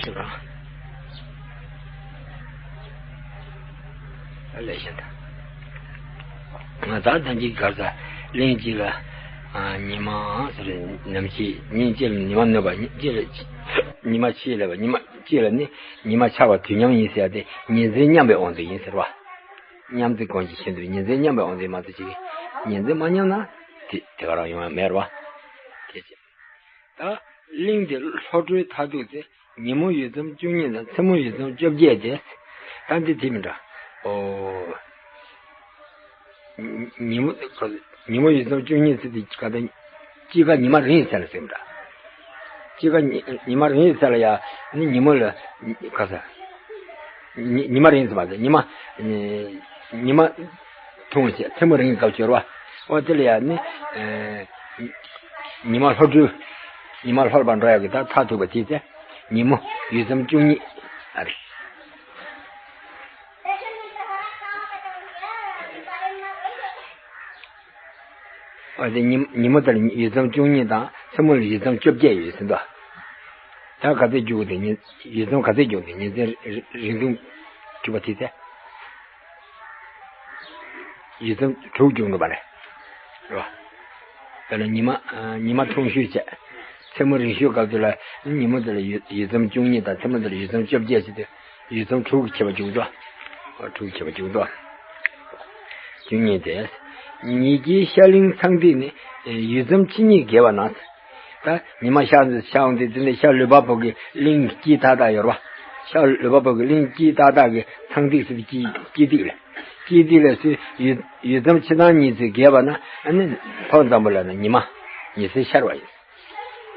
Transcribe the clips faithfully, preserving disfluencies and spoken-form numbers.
ཞུ་རང་། ལས་བྱེད་དང་། ང་ད་ལྟ་གཅིག་གར་ས་གླིང་གཅིག་ལ་ཉི་མ་ཟེར་ནམ་ཕྱེད་ཉིན་གཅིག་ལ་ཉི་མ་གནོད་པ་ཉིན་གཅིག་ལ་ཉི་མ་ཕྱེད་ལ་བ་ཉི་མ་གཅིག་ལ་ནི་ཉི་མ་འཆར་བ་དུས་མཉམ་ཡིན་ཟེར་ཏེ་ཉིན་མཚན་མཉམ་པའི་དབང་དུ་ཡིན་ཟེར་བ། མཉམ་རྩེ་གོང་གི་ཆེད་དུ་ཉིན་མཚན་མཉམ་པའི་དབང་དུ་མ་གཏོགས་ཅིག་ཉིན་མཚན་མ་མཉམ་ན་དེ་དེ་ག་རང་ཡོང་ཡ་མེད་རེད་བ། དེ་ཅི། ད་གླིང་དེ་ལྷོ་བྲོའི་མཐའ་སྟུག་སྟེ་ཉིན་མོ་ཡུད་ཙམ་བཅུ་གཉིས་དང་མཚན་མོ་ཡུད་ཙམ་བཅོ་བརྒྱད་དེ། ད་འདི་དེ་མི་འདྲ། ཨོ། ཉིན་མོ་ཉིན་མོ་ཡུད་ཙམ་བཅུ་གཉིས་ཚེ་དེ་ག་ད། དཔྱིད་ཀ་ཉི་མ་རིང་ཚེ་ལ་ཟེར་མི་འདྲ། དཔྱིད་ཀ་ཉི་ཉི་མ་རིང་ཚེ་ལ་ཡ་ནི་ཉིན་མོ་ལ་ག་ས། ཉི་ཉི་མ་རིང་ཚེ་མ་ཟེར་ཉི་མ། ཉི་མ་ཐུང་བ་བྱས་མཚན་མོ་རིང་སྐབས་སྦྱོར་བ། ཨོ་དེ་ལ་ཡང་ནི། ཉི་མ་ལྷོ་འགྲོས། ཉི་མ་ལྷོར་བ་འགྲོ་ཡག་གི་ད་མཐའ་ཐུག་པ་དེ་ཚེ། ཉིན་མོ་ཡུད་ཙམ་བཅུ་གཉིས། ཨ་རེ། ཨོ་དེ་ཉི་ཉིན་མོ་དེར་ཡུད་ཙམ་བཅུ་གཉིས་དང་མཚན་མོ་ལ་ཡུད་ཙམ་བཅོ་བརྒྱད་ཡོད་ཟིན་ཏོ། ད་ག་ཚོད་རྒྱུག་དེ་ཉིན་ཡུད་ཙམ་ག་ཚོད་རྒྱུག་དེ་ཉིན་མཚན་རིང་ཐུང་རྒྱུག་པ་དེ་ཚེ། ཡུད་ཙམ་དྲུག་རྒྱུག་འགྲོ་བ་རེད། རེད་བ། དེ་ལ་ཉི་མ་ཉི་མ་ཐུང་ཤོས་བྱས། མཚན་མོ་རིང་ཤོས་སྐབས་དེ་ལ་ཉིན་མོ་དེ་ལ་ཡུད་ཡུད་ཙམ་བཅུ་གཉིས་དང་མཚན་མོ་དེ་ལ་ཡུད་ཙམ་བཅོ་བརྒྱད་བྱས་ཏེ་ཡུད་ཙམ་དྲུག་གི་ཁྱད་པར་འཇུག་འགྲོ། དྲུག་གི་ཁྱད་པར་འཇུག་འགྲོ། བཅུ་གཉིས་དེ། ཉིས་ཀྱི་ཤར་གླིང་ཚངས་ཐིག་ནི་ཡུད་ཙམ་ཕྱེད་གཉིས་བརྒལ་བ་ན། ད་ཉི་མ་ཤར་ཤར་འོང་དུས་དེ་ནས་ཤར་ལུས་འཕགས་པོ་གི་གླིང་དཀྱིལ་ཏག་ཏག་ཡོད་རེད་བ། ཤར་ལུས་འཕགས་པོ་གི་གླིང་དཀྱིལ་ཏག་ཏག་གི་ཚངས་ཐིག་ཟེར་དེ་དཀྱིལ་དཀྱིལ་ཐིག་ལ། དཀྱིལ་ཐིག་ལ་སུ་ཡུད་ཡུད་ཙམ་ཕྱེད་དང་གཉིས་ཚོད་བརྒལ་བ་ན་ཨ་ནི་ལྷོ་འཛམ་བུ་གླིང་ན་ཉི་མ་ཉི་ཟེར་ཤར་བ་ཡིན།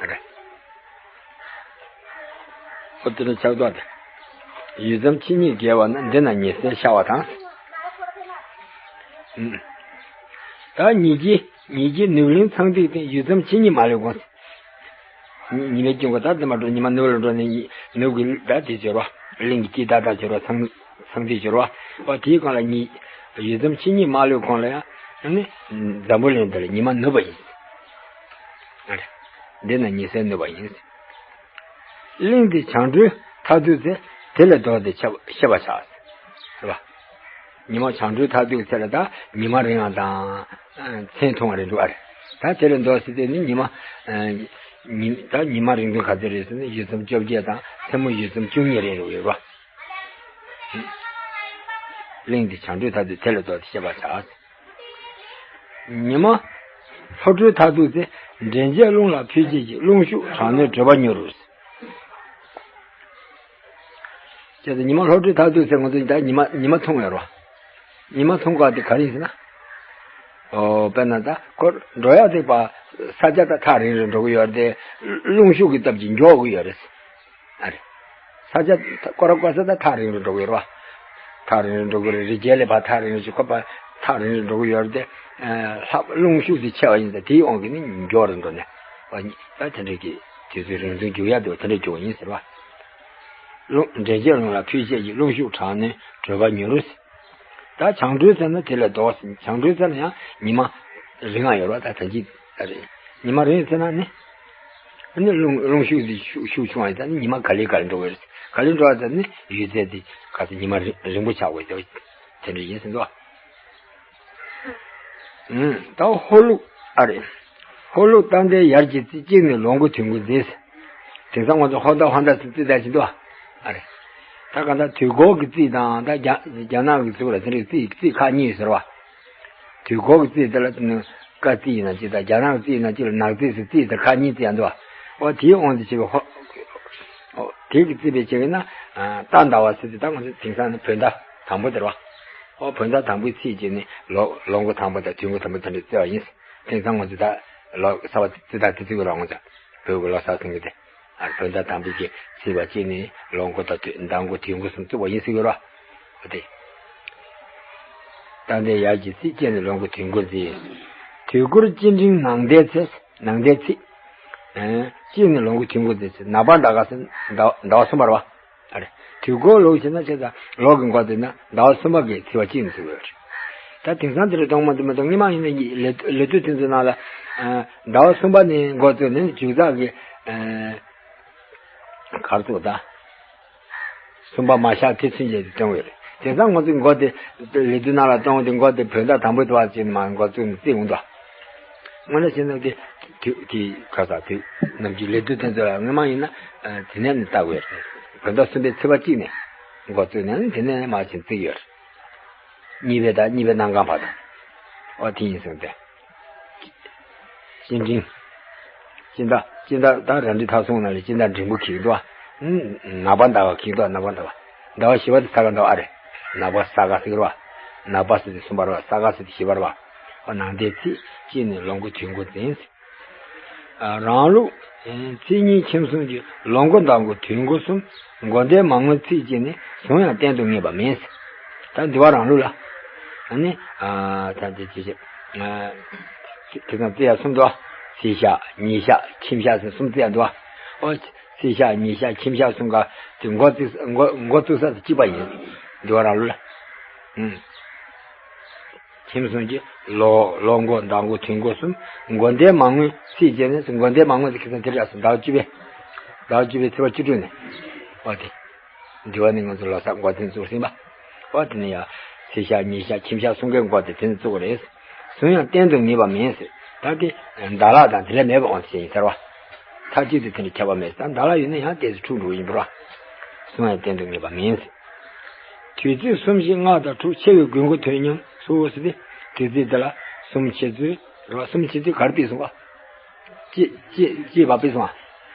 ཨ་རེ། ཨོ་དེ་ནི་ཆགས་ཐོག་དེ། ཡུད་ཙམ་ཕྱེད་གཉིས་བརྒལ་བ་ན་འདི་ན་ཉི་ཟེར་ཤར་བ་དང་། ཨུམ། ད་ཉིས་ཀྱི་ཉིས་ཀྱི་ནུབ་གླིང་ཚངས་ཐིག་སྟེང་ཡུད་ཙམ་ཕྱེད་གཉིས་མ་ལུས་གོང་། ཉི་ཉི་མའི་དཀྱིལ་འཁོར་ད་དེ་མ་འགྲོ་ཉི་མ་ནུབ་ལ་འགྲོ་ནས་ཉི་ནུབ་ཀྱི་ད་དེ་སྦྱོར་བ། གླིང་གི་དཀྱིལ་ཏག་ཏག་སྦྱོར་བ་ཚངས་ཚངས་ཐིག་སྦྱོར་བ། ཨོ་དེའི་སྒང་ལ་ཉི་ཡུད་ཙམ་ཕྱེད་གཉིས་མ་ལུས་གོང་ལ་ཡང་ནི་འཛམ་བུ་གླིང་འདི་ལ་ཉི་མ་ནུབ་པ་ཡིན། ཨ་རེ། འདི་ན་ཉི་ཟེར་ནུབ་པ་ཡིན། གླིང་འདི་བྱང་གྲོལ་མཐའ་སྟུག་ཚེ་དེ་ལས་ལྡོག་སྟེ་ཤེས་པ་ཤེས་པར་བྱ། རེད་བ། ཉི་མ་བྱང་གྲོལ་མཐའ་སྟུག་ཚེ་ལ་ད་ཉི་མ་རིང་བ་དང་། མཚན་ཐུང་བ་རེད་འདུག་ཨ་རེ། ད་དེ་ལས་ལྡོག་སྟེ་དེ་ནི་ཉི་མ། ཉི་ད་ཉི་མ་རིང་ཐུང་ག་ཚོད་རེད་ཟེར་ན་ཡུད་ཙམ་བཅོ་བརྒྱད་དང་མཚན་མོ་ཡུད་ཙམ་བཅུ་གཉིས་རེད་འདུག་ཡོད་རེད་བ། གླིང་འདི་བྱང་གྲོལ་མཐའ་སྟུག་དེ་ལས་ལྡོག་སྟེ་ཤེས་པར་བྱ། ཉི་མ་ལྷོ་འཕྲོས་མཐའ་སྟུག་ཚེ། འདྲེན་བྱེད་རླུང་ལ་ཕུལ་བྱེད་ཀྱི། རླུང་ཤུགས་དྲག་ནོན་དྲོད་འབར་མྱུར། ཅེས་ཉི་མ་ལྷོ་འཕྲོས་མཐའ་སྟུག་ཚེ་ང་ཚོ་ད་ཉི་མ་ཉི་མ་ཐུང་ཡོད་རེད་བ། ཉི་མ་ཐུང་དཀའ་དེ་ག་རེ་ཡིན་ཟེར་ན། ཨོ་དཔེར་ན་ད་ཁོ་འགྲོ་ཡག་དེ་པ་ས་ཆ་ད་ཐག་རིང་རུ་འགྲོ་གི་ཡོད་རེད་དེ། རླུང་ཤུགས་ཀྱི་སྟབས་ཀྱིས་མགྱོགས་གི་ཡོད་རེད། ཨ་རེ། ས་ཆ་སྐོར་ར་བསྐོར་ས་ད་ཐག་རིང་རུ་འགྲོ་གི་རེད་བ། ཐག་རིང་རུ་འགྲོ་གི་རེད། རི་རྒྱལ་ལས་ཕར་ཐག་རིང་རུ་ཞིག་ཁོ་པ་ཐག་རིང་རུ་འགྲོ་གི་ཡོད་རེད་དེ། ལྷག་རླུང་ཤུགས་དེ་ཆེ་བ་ཡིན་ཙང་དེའི་དབང་གིས་ནི་མགྱོགས་རུ་འགྲོ་ནས། ཨ་ནི་ད་དེ་འདྲ་གི་དུས་ཚོད་རིང་ཐུང་རྒྱུག་ཡག་དེ་བ་དེ་འདྲ་རྒྱུག་ཡིན་ཟེར་བ། རླུང་འདྲེན་བྱེད་རླུང་ལ་ཕུལ་བྱེད་ཀྱི། རླུང་ཤུགས་དྲག་ནོན་དྲོད་འབར་མྱུར། ད་བྱང་གྲོལ་ཚེ་ན་དེ་ལས་ལྡོག་ཟིན། བྱང་གྲོལ་ཚེ་ན་ཡང་ཉི་མ་རིང་ང་ཡོད་རེད་བ། ད་ད་ཅི་རེད། ཉི་མ་རིང་ཚེ་ན་ནི། ཨ་ནི་རླུང་རླུང་ཤུགས་དེ་ཤུགས་ཤུགས་ཆུང་བ་ཡིན་ཙང་ནི་ཉི་མ་ག་ལེ་ག་ལེ་འགྲོ་གི་རེད། ག་ལེ་འགྲོ་བ་ཙང་ནི་ཡུད་ཚད་དེ་ག་ཚོད་ཉི་མ་རིང་རིང་པོ་ཆགས་དགོས་དེ་དེ་འདྲ་ཡིན་ཟིན་ཏོ། ཨུམ། ད་ཧོར་ལུགས་ཨ་རེད། ཧོར་ལུགས་རྟ་མགྲིན་དབྱར་གྱི་རྩི། དཀྱིལ་ནས་ལོངས་སྐུ་དོན་ཀུན་མཛེས། དེང་སང་ང་ཚོ་ཧོར་ཟླ་ཧོར་ཟླ་ཟེར་རྩི་ཟླ་ཞིག་འདུག་ཨ་རེད། ད་གང་ལྟར་དུས་འཁོར་གྱི་རྩིས་དང་ད་རྒྱ་རྒྱ་ནག་གི་རྩིས་པ་ལ་དེ་འདྲའི་རྩིས་རྩིས་ཁག་གཉིས་ཡོད་ཟེར་བ། དུས་འཁོར་གྱི་རྩིས་དེ་ལ་དེ་ནི་སྐར་རྩིས་ཡིན་ན་གཅིག་དང་རྒྱ་ནག་གི་རྩིས་ཡིན་ན་གཅིག་ལ་ནག་རྩིས་ཟེར་རྩིས་དེ་ཁག་གཉིས་རྩིས་ཡང་འདུག་བ། ཨོ་དེའི་དབང་དུ་བྱས་པའི་ཧོ། ཨོ་དེ་གི་རྩིས་པའི་ཆེད་ཡིན་ན། རྟ་ཟླ་བ་ཟེར་དེ་ད་ང་ཚོ་དེང་སང་ནི་བོད་ཟླ་དང་པོ་དེ་རེད་བ། ཨོ་བོད་ཟླ་དང་པོའི་ཚེས་གཅིག་ནི་ལོ་ལོ་འགོ་དང་པོ་དང་དུས་འགོ་དང་པོ་དེ་འདྲ་བརྩི་བ་ཡིན། དེང་སང་ང་ཚོ་ད་ལོ་གསར་པ་རྩི་ད་དེ་བརྩི་དགོས་ར། ང་ཚོ་བོད་ཀྱི་ལོ་གསར་ཟེར་གྱི་དེ། ཨ་བོད་ཟླ་དང་པོའི་གི་ཚེས་པ་གཅིག་ནི་ལོ་འགོ་དང་དུས་ཟླ་འགོ་དུས་འགོ་གསུམ་བརྩི་བ་ཡིན་ཟེར་གྱི་ར། ཨོ་དེ། རྟ་མགྲིན་དབྱར་གྱི་རྩི། དཀྱིལ་ནས་ལོངས་སྐུ་དོན་ཀུན་མཛེས། དུས་འཁོར་སྤྱི་འབྲིང་ནང་ཟླའི་ཚེས། ནང་ཟླའི་ཚེས། ཨེ། དཀྱིལ་ནས་ལོངས་སྐུ་དོན་ཀུན་མཛེས། ནག་པ་ཟླ་ག་ཟེར་ཟླ་ཟླ་བ་གསུམ་པ་རེད་བ། ཨ་རེ། དུས་འཁོར་ལུགས་བྱས་ན་བྱས་ཙང་ལོ་གི་འགོ་བཙུགས་ན་ཟླ་བ་གསུམ་པ་གི་ཚེས་པ་གཅིག་ནས་བཙུགས་ཡོད་རེད། ད་དེང་སང་དེ་རིང་གཏོང་མ་ཐུབ་མ་གཏོགས་སྔོན་མ་ཡིན་ན་ལོ་ལོ་དུས་དེ་ཚོའི་ནང་ལ། ཨ། ཟླ་བ་གསུམ་པ་ནས་འགོ་བཙུགས་ནས་མཇུག་རྫོགས་ཀྱི། ཨ། གར་ཚོགས་ད། གསུམ་པ་མ་བཞག་དེ་ཚུན་ཆད་དུ་སྟོན་དགོས་རེད། དེང་སང་ང་ཚོས་མགོ་དེ་ལེགས་བསྡུས་ནང་ལ་གཏོང་དེ་མགོ་དེ་བོད་ཟླ་དང་པོའི་ཐོག་ཅིག་ནས་མ་མགོ་བཙུགས་ནས་བརྩིས་འོང་དོ། དངོས་གནས་བྱས་ན་དེ་དུས་དེ་ག་ས་དུས་ནམ་རྒྱུན་ལེགས་བསྡུས་དེ་ཚོ་ལ་སྔོན་མ་ཡིན་ན་དེ་ནས་ནས་བལྟ་དགོས་རེད། བོད་ཟླ་གསུམ་པའི་ཚེས་པ་གཅིག་ནས་མགོ་བཙུགས་ནས་དེ་ནས་མར་ཕྱིན་བརྩིས་ཡོད་རེད། གཉིས་པའི་ཟླ་གཉིས་པའི་གནམ་གང་བར་དུ། ཨོ་དེ་ཡིན་སོང་སྟེ། སྤྱི་འབྲིང་། སྤྱི་ཟླ་སྤྱི་ཟླ་ད་རབ་འབྲིང་ཐ་གསུམ་ནང་ལ་སྤྱི་ཟླ་འབྲིང་པོ་འཁེལ་འདུག་ཨ། ནག་པ་ཟླ་བ་འཁེལ་འདུག་ནག་པ་ཟླ་བ། ཟླ་བ་བཞི་པ་དེ་ས་ག་ཟླ་བ་ཨ་རེད། ནག་པ་ས་ག་ཟེར་གི་རེད་བ། ནག་པ་ཟེར་དེ་གསུམ་པ་རེད་བ། ས་ག་ཟེར་དེ་བཞི་པ་རེད་བ། ཨོ་ནང་དེ་ཚིག་གཅིག་ནས་ལོ་མགོ་དུས་མགོ་འཛིན། རང་ལུགས། མཚན་ཉིད་ཁྱིམ་གསུམ་གྱི་ལོ་མགོ་ཟླ་མགོ་དུས་མགོ་གསུམ། མགོ་ཟླའི་མ་དངོས་ཚིག་བཅད་ནས་བཟུང་ཡང་གཏན་དུ་ངེས་པ་མིན། ད་འདི་བ་རང་ལུགས་ལ། ཨ་ནི། ད་འདི་ཅི་ཞིག་དེ་ཙམ་བརྩི་ཡ་གསུམ་འདུག་ཚེས་ཞག་ཉིན་ཞག་ཁྱིམ་ཞག་ཟེར་གསུམ་བརྩི་ཡ་འདུག་ཨོ། ཚེས་ཞག་ཉིན་ཞག་ཁྱིམ་ཞག་གསུམ་ཀ་དེ་མགོ་བརྩིས་མགོ་མགོ་བཙུགས་ས་དེ་གཅིག་པ་ཡིན། འདི་བ་རང་ལུགས་ལ། ཁྱིམ་གསུམ་གྱི་ལོ་ལོ་མགོ་ཟླ་མགོ་དུས་མགོ་གསུམ། མགོ་ཟླའི་མ་དངོས་ཚིག་བཅད་ནས་མགོ་ཟླའི་མ་དངོས་དེ་ཁ་སང་དེ་རེད་ཟླ་བ་བཅུ་པའི། ཟླ་བ་བཅུ་པའི་ཚེས་པ་བཅུ་དྲུག་ནས། ཨོ་དེ། འདི་བ་ནི་ང་ཚོ་ལོ་གསར་མགོ་དེ་བཙུགས་ཟིན་པ། ཨོ་དེ་ནས་ཡང་ཚེས་ཞག་ཉིན་ཞག་ཁྱིམ་ཞག་གསུམ་ཀའི་མགོ་དེ་དེ་ནས་བཙུགས་པ་རེད། གསུམ་ཡང་གཏན་དུ་ངེས་པ་མིན་ཟེར། ད་དེ་ཟླ་ལྷག་དང་དེ་ལས་མེད་པའང་ཞིག་ཡིན་ཟེར་བ། མཐའ་གཅིག་ཏུ་དེ་འདྲ་ཁྱབ་པ་མེད་ཟེར། ད་ཟླ་ལྷག་ཡོད་ན་ཡང་ཏོག་ཙམ་འཁྲུག་འགྲོ་ཡིན་པ་རེད་བ། གསུམ་ཡང་གཏན་དུ་ངེས་པ་མིན་ཟེར། དུས་ཚིགས་གསུམ་བཞི་ལྔ་དང་དྲུག་ཆེ་བའི་དགུན་ཁ་དུས་མཉམ་སོ་ཟེར་ཏེ། དུས་ཚིགས་དེ་ལ་གསུམ་ཆེ་ཚུལ་རེད་བ། གསུམ་ཆེ་ཚུལ་ག་རེ་བརྩིས་སོང་བ། གཅིག་གཅིག་གཅིག་བ་བརྩིས་སོང་བ།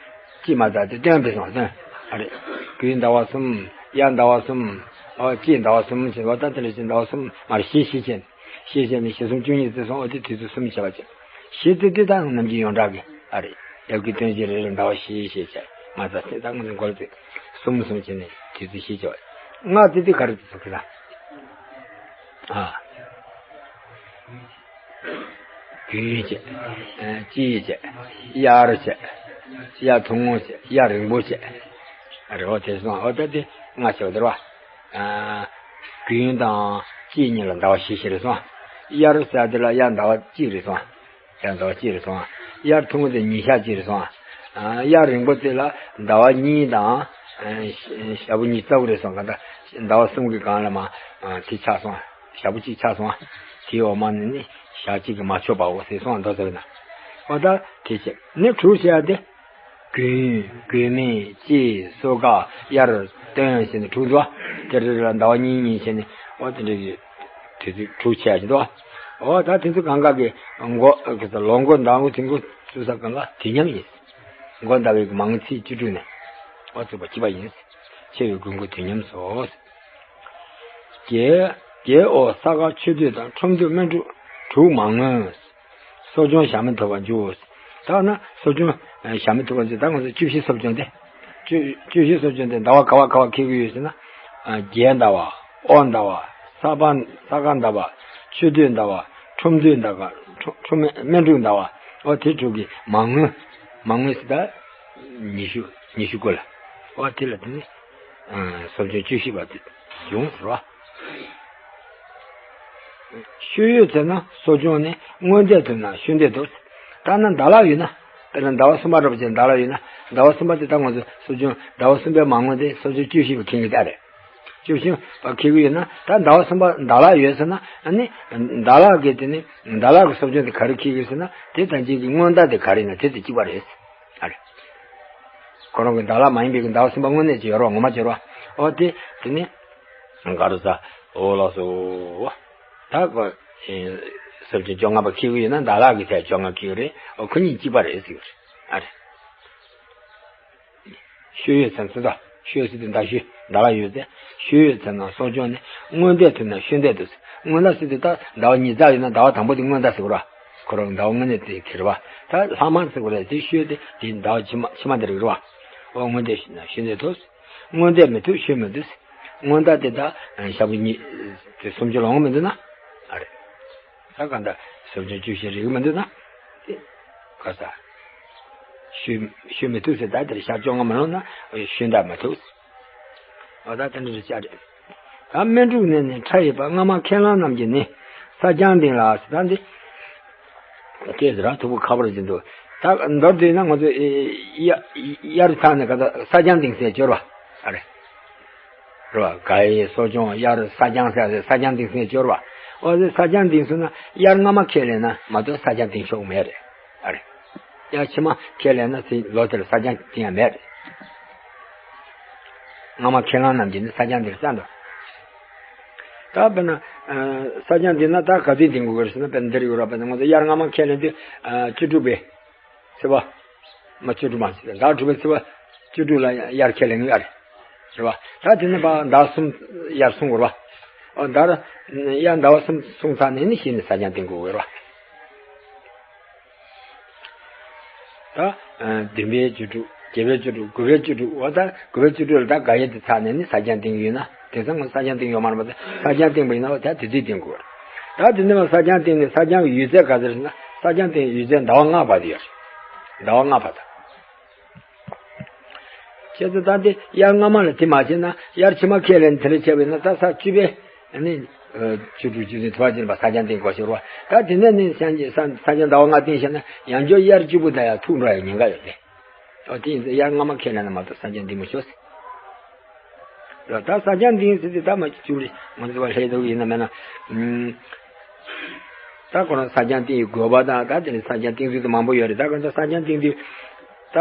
གཅིག་མ་རེད་ད་དེ་སྟོན་བརྩིས་སོང་བ་སྟོན། ཨ་རེད། དགུན་ཟླ་བ་གསུམ། དབྱར་ཟླ་བ་གསུམ། ཨོ་དཔྱིད་ཟླ་བ་གསུམ་བྱས་པ་ད་དེ་ལས་ཕྱི་ཟླ་བ་གསུམ་མར་བཞི་བཞི་བྱས། བཞི་བྱས་ནས་བཞི་གསུམ་བཅུ་གཉིས་བརྩིས་སོང་། ཨོ་དེ་དུས་ཚིགས་གསུམ་བྱས་པ་བྱས། བཞི་བརྩིས་དུས་ད་ནམ་རྒྱུན་ཡོངས་གྲགས་ཀྱི་ཨ་རེད། ཡབ་ཀྱི་སྟོན་བཞི་རེ་རེ་ཟླ་བ་བཞི་བཞི་བྱས་མ་རེད་ད་དེ་ད་ང་ཚོ་མགོ་ལ་བརྩིས། གསུམ་གསུམ་བྱས་ནས་དུས་ཚིགས་བཞི་བྱས་པ། ལྔ་བརྩིས་དུས་ག་རེ་བརྩིས་སོང་ཁྱེད་ད། ཨ། དགུན་བྱས། ཨ། དཔྱིད་བྱས། དབྱར་བྱས། དབྱར་ཐུང་ངུ་བྱས། དབྱར་རིང་པོ་བྱས། རེད་བ། དེ་སོང་ཨོ་ད་དེ་ལྔ་བྱས་པ་དེ་རེད་བ། ཨ། དགུན་དང་དཔྱིད་གཉིས་ལ་ཟླ་བ་བཞི་བཞི་རེད་སོང་། དབྱར་ཟེར་དེ་ལ་དབྱར་ཟླ་བ་གཅིག་རེད་སོང་། དབྱར་ཟླ་བ་གཅིག་རེད་སོང་། དབྱར་ཐུང་ངུ་དེ་ཉིན་ཞག་གཅིག་རེད་སོང་། ཨ། དབྱར་རིང་པོ་དེ་ལ་ཟླ་བ་གཉིས་དང་། ཨ། ཞག་པོ་གཉིས་རྩ་བོ་རེད་སོང་། ག་ད་ཟླ་བ་གསུམ་གྱི་སྒང་ལ་མ། ཨ། དེ་ཆགས་སོང་། ཞག་པོ་གཅིག་ཆགས་སོང་། དེའི་འོག་མ་ནི་ནི་ཞག་གཅིག་གིས་མ་ཆོད་པའོ་ཟེར་སོང་། མདོ་ཟེར་བས་ན། ཨོ་ད་དེ་བྱས་ནི་དྲུག་བྱས་ཏེ། དགུན། དགུན་སྨད། དཔྱིད། སོ་དཀར། དབྱར། སྟོན་ཟེར་ནས་དྲུག་འདུག་དེ་རེ་རེ་ལ་ཟླ་བ་གཉིས་གཉིས་བྱས་ནས་ཨོ་དེ་འདྲ་གི་དུས་ཚོད་དྲུག་བྱས་ཀྱི་འདུག་ཨོ་ད་དེ་ཚོ་གང་ག་གི་མགོ་གི་ལོ་མགོ་ཟླ་མགོ་དུས་མགོ་བཙུགས་ས་གང་ག་དུས་མཉམ་ཡིན། མགོ་ཟླ་བའི་མ་དངོས་ཚེས་བཅུ་དྲུག་ནས་ཨོ་བཙུགས་པ་གཅིག་པ་ཡིན། ཆེ་བའི་དགུན་ཁ་དུས་མཉམ་སོ། རྒྱལ། རྒྱལ་པོ་ས་ག་ཆོས་སྡུད་དང་ཁྲོམ་སྡུད་སྨན་འཁྲུག་དྲུག་མ་དངོས། གསོ་སྦྱོང་ཞག་མི་ཐུབ་པར་འཇུག་ད་ན་གསོ་སྦྱོང་ཞག་མི་ཐུབ་པར་འཇུག་ད་ང་ཚོ་བཅུ་བཞི་གསོ་སྦྱོང་དེ། བཅུ་བཅུ་བཞི་གསོ་སྦྱོང་དེ་ཟླ་བ་ག་བ་ག་བ་འཁེལ་གྱི་ཡོད་ཟེར་ན། རྒྱལ་ཟླ་བ། དབོ་ཟླ་བ། ས་བ། ས་ག་ཟླ་བ། ཆོས་སྡུད་ཟླ་བ། ཁྲོམ་སྡུད་ཟླ་བ། ཁྲོ་ཁྲོ་སྨན་སྨན་འཁྲུག་ཟླ་བ། ཨོ་དེ་དྲུག་གི་མ་དངོས། མ་དངོས་ཟེར་ད། ཉི་ཤུ། ཉི་ཤུ་དགུ་ལ། ཨོ་དེ་ལ་དེ་ནི། གསོ་སྦྱོང་བཅུ་བཞི་པ་དེ་ཡོངས་སུ་རོ། ཤོ་ཡོས་ཚེ་ན་གསོ་སྦྱོང་ནི་སྔོན་ཟླས་ཐུབ་ན་གཤོན་ཟླས་ཐུབ། ད་ན་ཟླ་ལྷག་ཡོད་ན། དཔེར་ན་ཟླ་བ་གསུམ་པ་འདྲ་པོ་ཅིག་ཟླ་ལྷག་ཡོད་ན་ཟླ་བ་གསུམ་པ་དེ་ད་ང་ཚོ་གསོ་སྦྱོང་ཟླ་བ་གསུམ་པའི་མ་དངོས་དེ་གསོ་སྦྱོང་བཅུ་བཞི་པ་འཁེལ་གྱི་ད་རེད། བཅུ་བཞི་པ་འཁེལ་གྱི་ཡོད་ན་ད་ཟླ་བ་གསུམ་པ་ཟླ་ལྷག་ཡོད་ཟེར་ན་ཨ་ནི་ཟླ་ལྷག་གི་དེ་ནི་ཟླ་ལྷག་གི་གསོ་སྦྱོང་དེ་ག་རེ་འཁེལ་གྱི་ཟེར་ན་དེ་ད་ཅིག་གི་སྔོན་ཟླ་དེ་ག་རེ་ཡིན་ན་དེ་དེ་གཅིག་པ་རེད། ཨ་རེ། ཁོ་རང་གི་ཟླ་ལྷག་མ་ཡིན་པའི་གི་ཟླ་བ་གསུམ་པ་དངོས་གནས་ཅིག་ཡོད་རེད་བ། ངོ་མ་ཅིག་ཡོད་རེད་བ། ཨོ་དེ་དེ་ནི། ག་རེ་ཟ། ཨོ་ལགས་སོ། ད་ཁོ། གསོ་སྦྱོང་བཅོ་ལྔ་པ་འཁེལ་གྱི་ཡོད་ན་ཟླ་ལྷག་གི་ཚེས་བཅོ་ལྔ་འཁེལ་གྱི་རེད། ཨོ་ཁོ་གཉིས་གཅིག་པ་རེད་ཟེར་གྱི་རེད། ཨ་རེ། ཤོ་ཡོས་ཚེ་ན་ཟེར་ད། ཤོ་ཡོས་ཟེར་དུས་ཟླ་ཤོད་ཟླ་ལྷག་ཡོད་ཚེ། ཤོ་ཡོས་ཚེ་ན་གསོ་སྦྱོང་ནི་སྔོན་ཟླས་ཐུབ་ན་གཤོན་ཟླས་ཐུབ་ཟེར། སྔོན་ཟླ་ཟེར་དུས་ད་ཟླ་བ་ཉིས་བརྩེགས་ཡོད་ན་ཟླ་བ་དང་པོ་དེ་སྔོན་ཟླ་ཟེར་གྱི་རེད་བ། ཁོ་རང་ཟླ་བ་དངོས་གནས་དེ་འཁེལ་རེད་བ། ད་ལྷག་མ་ཟེར་གྱི་རེད། དེ་ཤོ་ཡོས་དེ་དེ་ཟླ་བ་ཕྱི་མ་ཕྱི་མ་དེ་རིགས་རེད་བ། ཨོ་སྔོན་ཟླས་ཤོད་ན་གཤོན་ཟླས་ཐུབ་ཟེར། སྔོན་ཟླས་མི་ཐུབ་ཤོ་ཡོས་མི་ཐུབ་ཟེར། སྔོན་ཟླ་དེ་ད་ཞག་པོ་གཉིས་དེ་སུམ་ཅུ་ལོངས་མི་འདུག་ན། ཨ་རེ། ད་གང་ལྟར་གསོ་སྦྱོང་བཅུ་བཞི་རིག་མི་འདུག་ན། དེ། ག་ས། ཤོ་ཤོ་ཡོས་མི་ཐུབ་ཟེར་ད་དེར་ཞག་བཅོ་ལྔ་མ་ལོངས་ན་གཤོན་ཟླས་མི་ཐུབ་ཟེར། ཨོ་ད་དེ་འདྲ་རེད་ཅག་རེད། ད་སྨན་འཁྲུག་ནས་ནི་ཁྲག་ཡོད་པ་སྔ་མ་ཁས་བླངས་རྣམས་ཀྱིས་ནི། ས་རྐྱང་སྟེང་ལ་ཟེར་ད་འདི། སྐད་ཟེར་ར་ཐུག་པ་ཁ་པར་གྱི་འདུག་ད་མདོར་བསྡུས་ན་ང་ཚོ་ཨེ་ཨེ་དབྱར་དབྱར་ཚང་ནས་ག་ད་ས་རྐྱང་སྟེང་ཟེར་སྦྱོར་བ་ཨ་རེ། རེད་བ། ག་ཡེ་གསོ་སྦྱོང་དབྱར་ས་སྦྱང་ཟེར་ཟེར་ས་སྦྱང་ཏིང་ཟེར་སྦྱོར་བ། འོ་ཟེར་ས་སྦྱང་ཏིང་སོང་ན་དབྱར་སྔ་མ་ཁས་ལེན་ན་མ་གཏོགས་ས་སྦྱང་ཏིང་ཆོག་མེད་རེད། ཨ་རེད། དབྱར་ཕྱི་མ་ཁས་ལེན་ན་ཚེ་ལོ་དེར་ས་སྦྱང་ཏིང་ཡང་མེད་རེད། སྔ་མ་ཁས་བླངས་རྣམས་ཀྱིས་ནི་ས་སྦྱང་ཏིང་རྩ་འགྲོ། ད་དཔེར་ན། ས་སྦྱང་ཏིང་ན་ད་ག་དུས་ཏིང་དགོས་ཀྱི་རེད་ཟེར་ན། དཔེར་ན་འདིར་ཡོད་ར། དཔེར་ན་ང་ཚོ་དབྱར་སྔ་མ་ཁས་ལེན་དུས་བཅུ་དྲུག་པའི་ཚེས་པ། མ་བཅུ་དྲུག་མ་ཟད་ཟླ་དྲུག་པའི་ཚེས་པ་བཅུ་དྲུག་ལ་དབྱར་ཁས་ལེན་གྱི་ཡོད་རེད། རེད་བ། ད་དེ་ནས་ཕར་ཟླ་གསུམ་དབྱར་སོང་དགོས་རེད་བ། འོ་ད་དབྱར་ཟླ་བ་གསུམ་སོང་ཚར་ནས་ནི་གཞི་ནས་ས་སྦྱང་ཏིང་དགོས་རེད་བ། ད་བདུན་པའི་བཅུ་དྲུག་བརྒྱད་པའི་བཅུ་དྲུག་དགུ་པའི་བཅུ་དྲུག་འོ་ད་དགུ་པའི་བཅུ་དྲུག་ལ་ད་ག་ཡེ་དེ་ཚར་ནས་ནི་ས་སྦྱང་ཏིང་གི་ཡོད་ན། དེང་སང་ང་ས་སྦྱང་ཏིང་ཡོད་མ་རེད་པ། ད་ས་སྦྱང་ཏིང་པ་ཡིན་ན་འོ་ད་དེ་དུས་ཏིང་དགོས་རེད། ད་དེ་ནས་ཕར་ས་སྦྱང་ཏིང་ནས་ས་སྦྱང་གི་ཡུལ་ཚད་ག་ཚོད་རེད་ཟེར་ན། ས་སྦྱང་ཏིང་ཡུལ་ཚད་ཟླ་བ་ལྔ་བར་དུ་ཡོད་རེད། ཟླ་བ་ལྔ་བར་དུ། ཁྱེད་ཚོ་ད་དེ་དབྱར་སྔ་མ་ལ་དེ་མ་བྱས་ན་དབྱར་ཕྱི་མ་ཁས་ལེན་དེ་འདྲ་བྱས་པ་ཡིན་ན། ད་ས་བཅུ་པའི་ཨ་ནི་བཅུ་དྲུག་བཅུ་བདུན་དུ་བ་ཅིན་པ་ས་སྦྱང་ཏིང་དགོས་ཤོར་བ། ད་དེ་ནས་ནི་སང་ཉིན་ས་ས་སྦྱང་ཟླ་བ་ལྔ་ཏིང་བྱས་ན་ཡང་བསྐྱར་དབྱར་བཅུ་པོ་ད་ཡར་ཐུག་འགྲོ་ཡ་ཉེན་ཁ་ཡོད་དེ། ཨོ་དེ་ཡིན་ཙང་དབྱར་སྔ་མ་ཁས་ལེན་ན་མ་གཏོགས་ས་སྦྱང་ཏིང་མི་ཆོག་ཟེར། ད་ས་སྦྱང་ཏིང་ཟེར་དུས་ད་མ་བཅུ་རེད། ང་ཚོ་བ་ལྷའི་ཐོག་ཡིན་ན་མེད་ན། ད་ཁོ་རང་ས་སྦྱང་ཏིང་གི་དགོས་པ་དང་། ད་དེ་ནས་ས་སྦྱང་ཏིང་ཚུལ་དུ་མང་པོ་ཡོད་རེད། ད་གང་ལྟར་ས་སྦྱང་ཏིང་དུས་ད་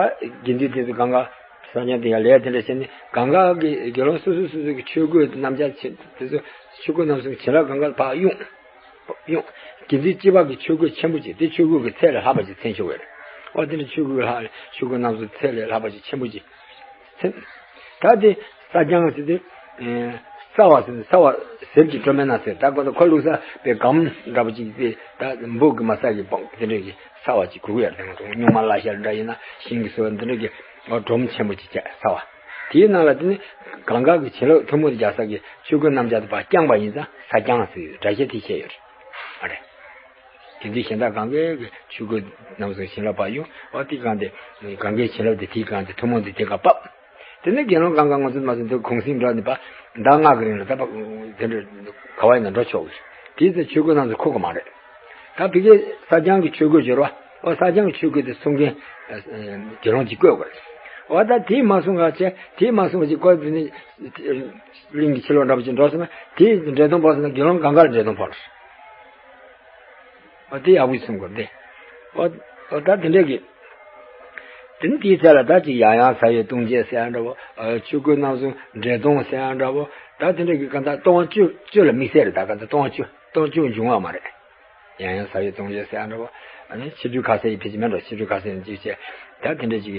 དགེ་འདུན་དེ་ཚོ་གང་ག་ས་སྦྱང་ཏིང་ཡ་ལས་དེ་འདྲ་བྱས་ནས་གང་ག་གི་དགེ་སློང་སོ་སོ་སོ་སོ་གི་ཆོས་གོས་རྣམ་གཞག་ཆེ་དེ་ཚོ་ཆོས་གོས་རྣམ་གསུམ་བྱིན་རླབས་གང་ག་ཕར་དབྱུང་། དབྱུང་། དགེ་འདུན་སྤྱི་པ་གི་ཆོས་གོས་ཆེན་པོ་ཅིག་དེ་ཆོས་གོས་ཀྱི་ཚད་ལས་ལྷག་པ་ཅིག་ཚོན་ཆོག་གི་རེད། འོ་དེ་འདྲ་ཆོས་གོས་ལྷག་ཆོས་གོས་རྣམ་གསུམ་ཚད་ལས་ལྷག་པ་ཅིག་ཆེན་པོ་ཅིག་ད་དེ་ས་སྦྱང་ཟེར་དུས། ཨེ། སྲ་བ་ཟེར་ནས་སྲ་བ་གཟེར་གྱི་སྒྲོམ་མེད་ན་ཟེར། ད་ཁོ་ཚོ་ཁོ་བླུགས་ས་པའི་སྒམ་འདྲ་པོ་ཅིག་དེ་ད་འབུ་གི་མ་ས་གི་སྦོམ་དེ་འདྲ་གི་སྲ་བ་ཅིག་དགོས་ཀྱི་ཡོད་རེད། ང་ཚོ་སྨྱུག་མ་བླ་ཤ་འདྲ་ཡིན་ན་ཤིང་གི་སོ་འདི་འདྲ་གི་སྒྲོམ་ཆེན་པོ་ཅིག་བྱས་སྲ་བ། དེའི་ནང་ལ་དེ་ནི་གང་ག་གི་བྱིན་རླབས་ཐུན་མོང་དུ་སྦྱར་ས་གི་ཆོས་གོས་རྣམ་གཞག་དེ་ཕར་བརྐྱངས་པ་ཡིན་ཙང་ས་བརྐྱངས་ཟེར་སྒྲ་བཤད་དེ་བཤད་ཡོད་རེད། ཨ་རེད། དེ་དུས་གཞན་དག་གང་གའི་གི་ཆོས་གོས་རྣམ་གསུམ་བྱིན་རླབས་པ་ཡོང་། འོ་དེ་གང་དེ་གང་གའི་བྱིན་རླབས་དེ་དེའི་གང་དེ་ཐུན་མོང་དུ་དེ་གང་བབས། དེ་ནས་དགེ་སློང་གང་ག་ང་ཚོ་མ་ཟིན་དུ་གུང་སེང་འགྲོ་ནས་པ་ཟླ་ལྔ་གི་རིང་ལ་ད་པ་དེ་འདྲ་ག་བ་ཡིན་ན་འགྲོ་ཆོག་གི་རེད། དེའི་ཚེ་ཆོས་གོས་རྣམ་གསུམ་མཁོ་གི་མ་རེད། ད་ཕ་གིའི་ས་སྦྱང་གི་ཆོས་གོས་སྦྱོར་བ། འོ་ས་སྦྱང་གི་ཆོས་གོས་དེ་སྲུང་མཁན་དགེ་སློང་ཅིག་བསྐོས་དགོས་རེད། འོ་ད་དེས་མ་སྲུང་ག་བྱས། དེས་མ་སྲུང་བ་ཅིག་བསྐོས་དེ་ནས་གླིང་གི་ཕྱི་ལོགས་འདྲ་པོ་ཅིག་འགྲོ་སོང་ན་དེས་འདྲེ་གདོན་ཕོག་སོང་ན་དགེ་སློང་གང་ག་ལ་འདྲེ་གདོན་ཕོག་རེད། འོ་དེ་ཡག་པོ་གསུང་དགོས་ཏེ། འོ་འོ་ད་དེ་འདྲས་ཀྱི། དེ་ནི་དེའི་ཚེ་ལ་ད་ཅིག་ཡང་ཡང་ཟ་བའི་ལྟུང་བྱེད་ཟེར་ཡང་འདྲ་བོ། ཆོས་གོས་རྣམ་གསུམ་འདྲེ་གདོན་ཟེར་ཡང་འདྲ་བོ། ད་དེ་འདྲས་ཀྱི་གང་ལྟར་ལྟུང་བ་བཅུ་བཅུ་ལ་དམིགས་བསལ་རེད། ད་གང་ལྟར་ལྟུང་བ་བཅུ་ལྟུང་བ་བཅུ་འབྱུང་བ་མ་རེད། ཡང་ཡང་ཟ་བའི་ལྟུང་བྱེད་ཟེར་ཡང་འདྲ་བོ། ཨ་ནི་ཕྱི་དྲོའི་ཁ་ཟས་ཡི་ཕལ་ཆེར་མེད་འགྲོ། ཕྱི་དྲོའི་ཁ་ཟས་ཡང་ཅིག་བྱས། ད་དེ་འདྲས་ཅིག་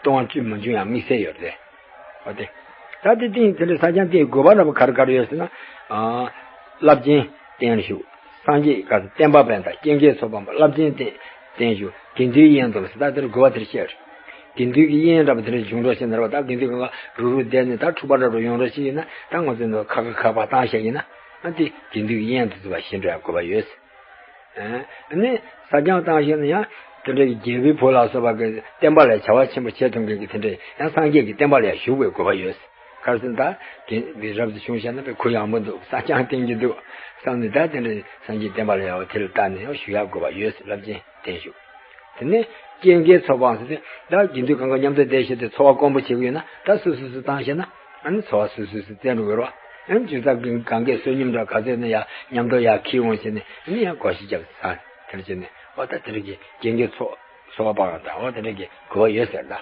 ལྟུང་བ་བཅུ་མི་འབྱུང་ཡང་དམིགས་བསལ་ཡོད་རེད། འོ་དེ། ད་དེ་སྟེང་དེ་འདྲའི་ས་སྦྱང་དེའི་དགོས་པ་འདྲ་པོ་ག་རེ་ག་རེ་ཡོད་ཟེར་ན། ཨ། རླབས་ཆེན་བརྟན་བཞུགས། སངས་རྒྱས་ག་ཚོད་བསྟན་པ་བན་དང་སྐྱེ་རྒས་ཚོགས་སྤངས་པ། རླབས་ཆེན་བརྟན་བརྟན་བཞུགས། དགེ་འདུན་དབྱེན་དུ་ཟེར། ད་དེར་དགོས་པ་དེར་བཤད་རེད། དགེ་འདུན་གྱི་དབྱེན་འདྲ་པོ་དེ་འདྲ་འབྱུང་འགྲོ་ཞེས་ན་ར་བ། ད་དགེ་འདུན་གང་ག་རུག་རུག་བསྡད་ནས་ད་འཁྲུག་པ་འདྲ་པོ་ཡོང་འགྲོ་ཞིག་ཡིན་ན། ད་ང་ཚོས་འདི་ཁ་ཁ་ཁ་པར་བཏང་བཞག་ཡིན་ན། ཨ་དེ་དགེ་འདུན་གྱི་དབྱེན་དུ་འཛུལ་བ་ཞེས་འགྲོ་ཡ་དགོས་པ་ཡོད། ཨ་ནི་ས་སྦྱང་བཏང་ཞིག་ན་ཡང་དེ་འདྲའི་རྒྱལ་པོའི་བུ་ལ་སོགས་པ་གི་བསྟན་པ་ལ་བྱ་བ་ཆེན་པོ་བྱེད་ཐུབ་མཁན་གྱི་དེ་འདྲའི་ཡང་སངས་རྒྱས་ཀྱི་བསྟན་པ་ལ་ཡང་ཞུགས་པའི་དགོས་པ་ཡོད། ག་རེ་ཟེར་ན་ད་དགེ་འདི་རབ་ཏུ་བྱུང་བྱས་ན་པའི་གུ་ཡངས་པོ་འདུག་ས་སྦྱང་བསྟེན་གྱི་འདུག་བསམ་ནས། ད་དེ་འདྲའི་སངས་རྒྱས་བསྟན་པ་ལ་ཡང་དེ་ལ་བལྟ་ནས་ཡང་ཞུ་ཡག་དགོས་པ་ཡོད། རླབས་ཆེན་བརྟན་བཞུགས། དེ་ནས་སྐྱེ་རྒས་ཚོགས་སྤངས་ཟེར་ཏེ། ད་དགེ་འདུན་གང་ག་མཉམ་དུ་བསྡད་བྱས་ཏེ་འཚོ་བ་དཀོན་པོ་བྱེད་ཀྱི་ཡོད་ན། ད་སོ་སོ་སོ་བཏང་བྱས་ན། ཨ་ནི་འཚོ་བ་སོ་སོ་སོ་བཙལ་འགྲོ་དགོས་རེད་བ། ཨ་ནི་ཇི་ལྟར་གང་གས་བསོད་སྙོམས་འདྲ་ག་ཚོད་ནས་ཡང་མཉམ་དུ་ཡར་འཁྱེར་འོང་བྱས་ནས། ཨ་ནི་ཡང་སྒོར་གཞས་རྒྱབ་ཟ་དེར་བྱས་ནས། འོ་ད་དེ་འདྲ་གི་སྐྱེ་རྒས་ཚོགས་འཚོ་བ་སྤངས་དང་། འོ་དེ་འདྲ་གི་དགོས་པ་ཡོད་ཟེར་ད།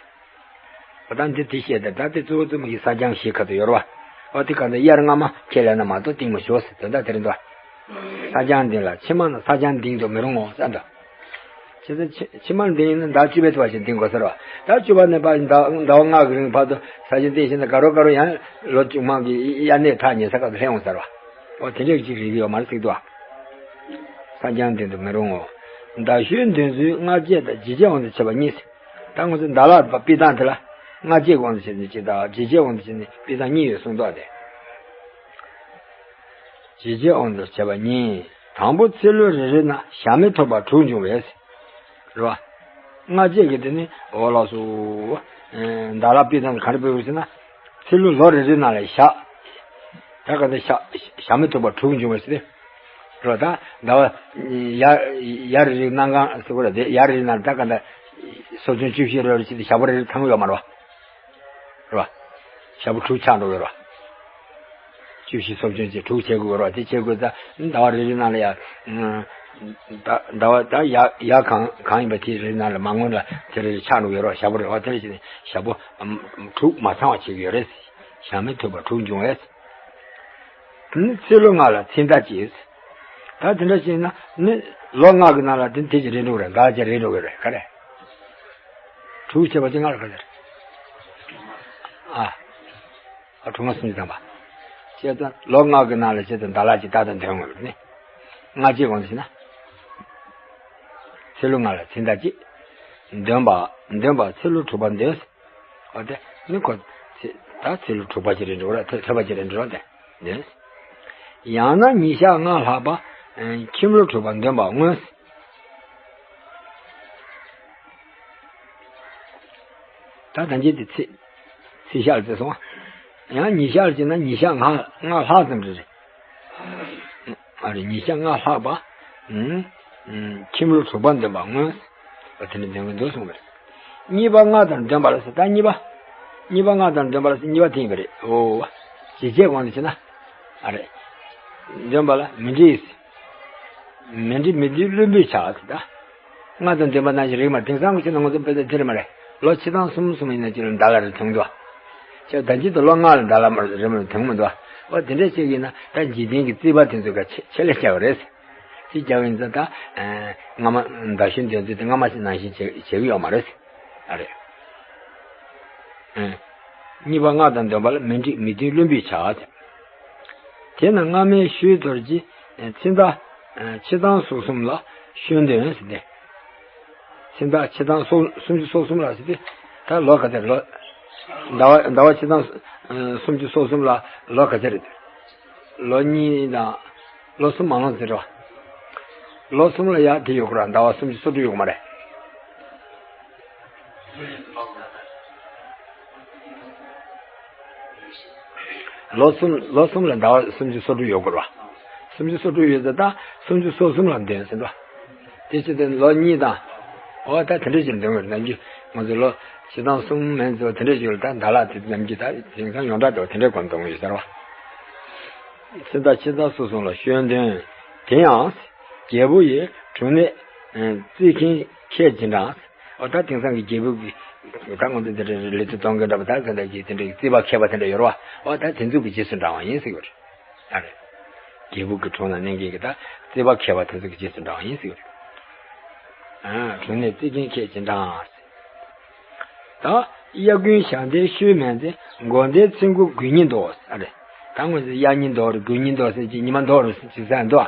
འོ་ད་འདི་དེ་བཤད་དེ། ད་དེ་གཙོ་བོ་གཙོ་མོ་གི་ས་སྦྱང་ཞིག་ཁ་ཐུག་ཡོད་རེད་བ། འོ་དེ་གང་ལྟར་དབྱར་སྔ་མ་ཁས་ལེན་ན་མ་གཏོགས་བཏིང་མི་ཆོག་ཟེར་དོན་དག་དེ་རེད་འདུག་ས་སྦྱང་འདི་ལ་ཕྱི་མ་ན་ས་སྦྱང་འདིང་དུ་མི་རུང་ངོ་ཟེར་འདུག་བྱས་ཙང་ཕྱི་ཕྱི་མ་འདི་ཡིན་ན་ཟླ་བཅུ་པའི་ཚེས་པ་ཞིག་འདིང་དགོས་ཟེར་བ། ཟླ་བཅུ་པ་ནས་ཕར་ཟླ་ཟླ་བ་ལྔ་གི་རིང་བར་དུ་ས་སྦྱང་འདིང་ཞིག་ན་ག་རོ་ག་རོ་ཡང་ལོ་བཅུ་མང་གི་དབྱར་གནས་ཐག་ཉེ་ས་ག་ཏུ་སླེབས་འོང་ཟེར་བ། འོ་དེ་འདྲའི་ཅིག་རིག་གི་ཡོད་མ་རེད་ཟེར་འདུག་ས་སྦྱང་འདིང་དུ་མི་རུང་ངོ་། ཟླ་གཞོན་འདོན་ཚུལ་སྔ་རྗེས་དང་རྗེས་རྗེས་དབང་དུ་བྱས་པ་གཉིས། ད་ང་ཚོ་ཟླ་ལྷག་པ་དཔེ་སྟངས་དེ་ལ་སྔ་རྗེས་དབང་དུ་བྱས་ནས་གཅིག་དང་། རྗེས་རྗེས་དབང་དུ་བྱས་ནས་དཔེ་སྟངས་གཉིས་ཡོད་གསུངས་འདུག་སྟེ། རྗེས་རྗེས་དབང་དུ་བྱས་པ་གཉིས། དང་པོ་ཚེ་ལོ་རེ་རེ་ན་ཞག་མི་ཐོབ་པ་དྲུག་འབྱུང་བས། རེད་བ། སྔ་རྗེས་ཀྱི་དེ་ནི་འོ་ལགས་སོ། ཨེ། ཟླ་ལྷག་དཔེ་སྟངས་ག་རེ་འབད་དགོས་ཟེར་ན། ཚེ་ལོ་ལོ་རེ་རེ་ནང་ལ་ཞག་ད་ག་ད་ཞག་ཞག་མི་ཐོབ་པ་དྲུག་འབྱུང་བས་ཟེར་ཏེ། རེད་བ། ད་ཟླ་བ་ཡར་ཡར་རེ་རེ་གནམ་གང་ཟེར་དགོས་རེད་དེ། ཡར་རེ་རེ་ནང་ད་ག་ད་སོ་ཆུང་བཅུ་བཞི་རེ་རེ་བྱས་ཏེ་ཞག་པོ་རེ་རེ་ཐང་ཡོད་མ་རེད་བ། རེད་བ། ཞག་པོ་དྲུག་ཆགས་འགྲོ་གི་རེད་བ། བཅུ་བཞི་སོགས་ཅུང་བཅས་དྲུག་བྱེད་དགོས་རོགས། དེ་བྱེད་དགོས་ཙང་ཟླ་བ་རེ་རེ་ནང་ལ་ཡ། ཟླ་ཟླ་བ་ད་ཡ་ཡ་གང་གང་ཡིན་པ་དེ་རེ་རེ་ནང་ལ་མ་སྔོན་ལ་དེ་རེ་རེ་ཆགས་འགྲོ་ཡོད་རོགས། ཞག་པོ་རེ་བ་དེ་རེ་བྱས་ནས་ཞག་པོ་དྲུག་མ་ཚང་བ་བྱེད་ཀྱི་ཡོད་རེད། ཞག་མི་ཐུབ་པ་དྲུག་འབྱུང་བས། ནི་ཚེ་ལོ་ལྔ་ལ་ཚེ་མདའ་གཅིག་ད་དེ་འདྲ་བྱས་ན་ནི་ལོ་ལྔ་གི་ནང་ལ་དེ་དེ་ཅི་རེ་འགྲོ་རེད། འགའ་ཅི་རེ་འགྲོ་གི་རེད། ག་རེ། དྲུག་བྱས་པ་ཅི་ལྔ་ལ་ག་རེ་རེད། ཨ། ཨ། དྲུག་ལྔ་སུམ་ཅུ་ཐམ་པ། བྱས་ཙང་ལོ་ལྔ་གི་ནང་ལ་བྱས་ཙང་ཟླ་ལྷག་གཅིག་ད་ལྟ་འདོན་དགོས་ནི། ལྔ་གཅིག་གོང་དུ་བྱས་ན། ཚེ་ལོ་ལྔ་ལ་ཚེ་མདའ་གཅིག་འདོན་པ། འདོན་པ་ཚེ་ལོ་དྲུག་པ་འདོན། འོ་དེ་ནི་ཁོ་ཚེ་ད་ཚེ་ལོ་དྲུག་པ་ཅིག་རེད་འགྲོ་ར། ཐོ་ཐོས་པ་ཅིག་རེད་འགྲོ་ར་དེ་འདོན། ཡང་ན་ཉིན་ཞག་ལྔ་ལྷག་པ། ཁྱིམ་ལོ་དྲུག་པ་འདོན་པ་མངོན། ད་ད་གིན་དེ་ཚེས་ཚེས་ཞག་ལ་བརྩི་སོང་། ཡང་ཉིན་ཞག་ལ་བརྩིས་ན་ཉིན་ཞག་ལྔ་ལྔ་ལྷག་ཙམ་རེད། ཨ་རེ། ཉིན་ཞག་ལྔ་ལྷག་པ། ཨུམ། ཨུམ། ཁྱིམ་ལོ་དྲུག་པ་འདོན་པ་མངོན། འོ་དེ་འདྲ་འདོན་གྱི་འདུག་གསུངས་པ་རེད། གཉིས་པ་ལྔ་དང་ལྡན་པ་ལ་ཟེར། ད་གཉིས་པ། གཉིས་པ་ལྔ་དང་ལྡན་པ་ལ་ཟེར། གཉིས་པ་དེ་ཡིན་པ་རེད། འོ། ཇི་སྐད་དབང་དུ་བྱས་ན། ཨ་རེ། ལྡན་པ་ལ་མི་འགྲིག་མི་འགྲིག་མི་འགྲིག་བླུན་པོའི་ཆ་ཟེར་ད། ལྔ་དང་ལྡན་པ་ནང་བཞིན་རིགས་མ། དེང་སང་གི་ཁྱེད་རང་ཚོ་དཔེ་ཆ་དེ་རེད་མ་རེད། ལོ་ཆིག་སྟོང་གསུམ་གསུམ་ཡིན་ན་ཅི་ལ་ཟླ་ལ་རེ་ཐོན་འདུག་ཁྱེད་ད་ཅི་ད་ལོ་ལྔ་ལ་ཟླ་ལ་མ་རེ་མ་ཐོན་མི་འདུག་འོ་དེ་འདྲ་ཞིག་ཡིན་ན་ད་འཇིག་རྟེན་གྱི་རྩིས་པ་དེ་ཚོ་ག་ཆེ་ཆེད་ལས་བྱ་བ་རེད། ཅི་བྱ་བ་ཡིན་ཙང་ད། སྔ་མ་ཟླ་གཞོན་དེ་ཚོ་དེ་སྔ་མ་ནང་བཞིན་བྱེད་བྱེད་ཀྱི་ཡོད་མ་རེད། ཨ་རེད། གཉིས་པ་ལྔ་དང་ལྡན་པ་ལ་མི་འགྲིག་མི་མཐུན་བླུན་པོའི་ཆ་ཟེར། དེས་ན་སྔ་མའི་ཤོད་དོར་གྱི་ཚེ་མདའ་ཆིག་སྟོང་སོ་གསུམ་ལ་ཤོད་འདོན་ཟེར་ཏེ། ཚེ་མདའ་ཆིག་སྟོང་སོ་སུམ་ཅུ་སོ་གསུམ་ལ་ཟེར་ཏེ། ད་ལོ་ག་ཚོད་རེད། ལོ། ཟླ་བ་ཟླ་བ་ཆིག་སྟོང་སུམ་ཅུ་སོ་གསུམ་ལ་ལོ་ག་ཚོད་རེད། ལོ་གཉིས་དང་། ལོ་གསུམ་མ་ལོངས་ཟེར་རོ། ལོ་གསུམ་ལ་ཡག་དེ་ཡོད་ཀྱི་ར། ཟླ་བ་སུམ་ཅུ་སོ་དྲུག་ཡོད་ཀྱི་མ་རེད། ལོ་གསུམ་ལོ་གསུམ་ལ་ཟླ་བ་སུམ་ཅུ་སོ་དྲུག་ཡོད་དགོས་ར། སུམ་ཅུ་སོ་དྲུག་ཡོད་ཙང་ད་སུམ་ཅུ་སོ་གསུམ་ལ་འདོན་ཟེར་འགྲོ། དེ་བྱས་ཏེ་ལོ་གཉིས་དང་། འོ་ད་དེ་འདྲ་ཞིག་འདོན་དགོས་རེད། ནམ་རྒྱུན་ང་ཚོ་ལོ་ཆིག་སྟོང་གསུམ་མན་ཚོ་དེ་འདྲ་ཞིག་ལ་ད་ཟླ་ལྷག་དེ་ནམ་རྒྱུན་ད་དེང་སང་ཡོངས་གྲགས་འགྲོ་དེ་འདྲ་གོ་འདོན་ཡོད་ཟེར་བ། ཚེ་མདའ་ཆིག་སྟོང་སོ་གསུམ་ལ་ཤོད་འདོན། དེ་ཡང་། རྒྱལ་པོ་ཡི་དྲུང་ནས་རྩིས་མཁན་ཁྱེད་ཅི་འདྲ། འོ་ད་དེང་སང་གི་རྒྱལ་པོ་གི་ད་ང་ཚོ་འདི་འདྲ་ལས་དུ་གཏོང་མཁན་འདྲ་པོ་ད་ག་འདྲ་གི་དེ་འདྲ་གི་རྩིས་པ་མཁས་པ་དེ་འདྲ་ཡོད་རེད་བ། འོ་ད་དེ་ཚོ་གི་རྗེས་སུ་འབྲང་བ་ཡིན་ཟེར་གྱི་ཡོད་རེད། ཨ་རེད། རྒྱལ་པོ་གི་དྲུང་ལ་གནས་མཁན་གྱི་ད་རྩིས་པ་མཁས་པ་དེ་ཚོ་གི་རྗེས་སུ་འབྲང་བ་ཡིན་ཟེར་གྱི་ཡོད་རེད། ཨ། དྲུང་ནས་རྩིས་མཁན་ཁྱེད་ཅི་འདྲ། ད་གཡག་དགུན་ཞག་འདིར་ཤོད་མེད་ཚེ། དགོང་དེར་ཚེ་འགོ་དགོས་ཉེན་འདུག་ཨ་རེད། ད་ངོས་ཟེར་གཡག་ཉིན་འདུག་རེད། དགུན་ཉིན་འདུག་ཟེར་གྱི་ཉི་མ་འདུག་རེད་ཟེར་གྱི་ས་འདུག་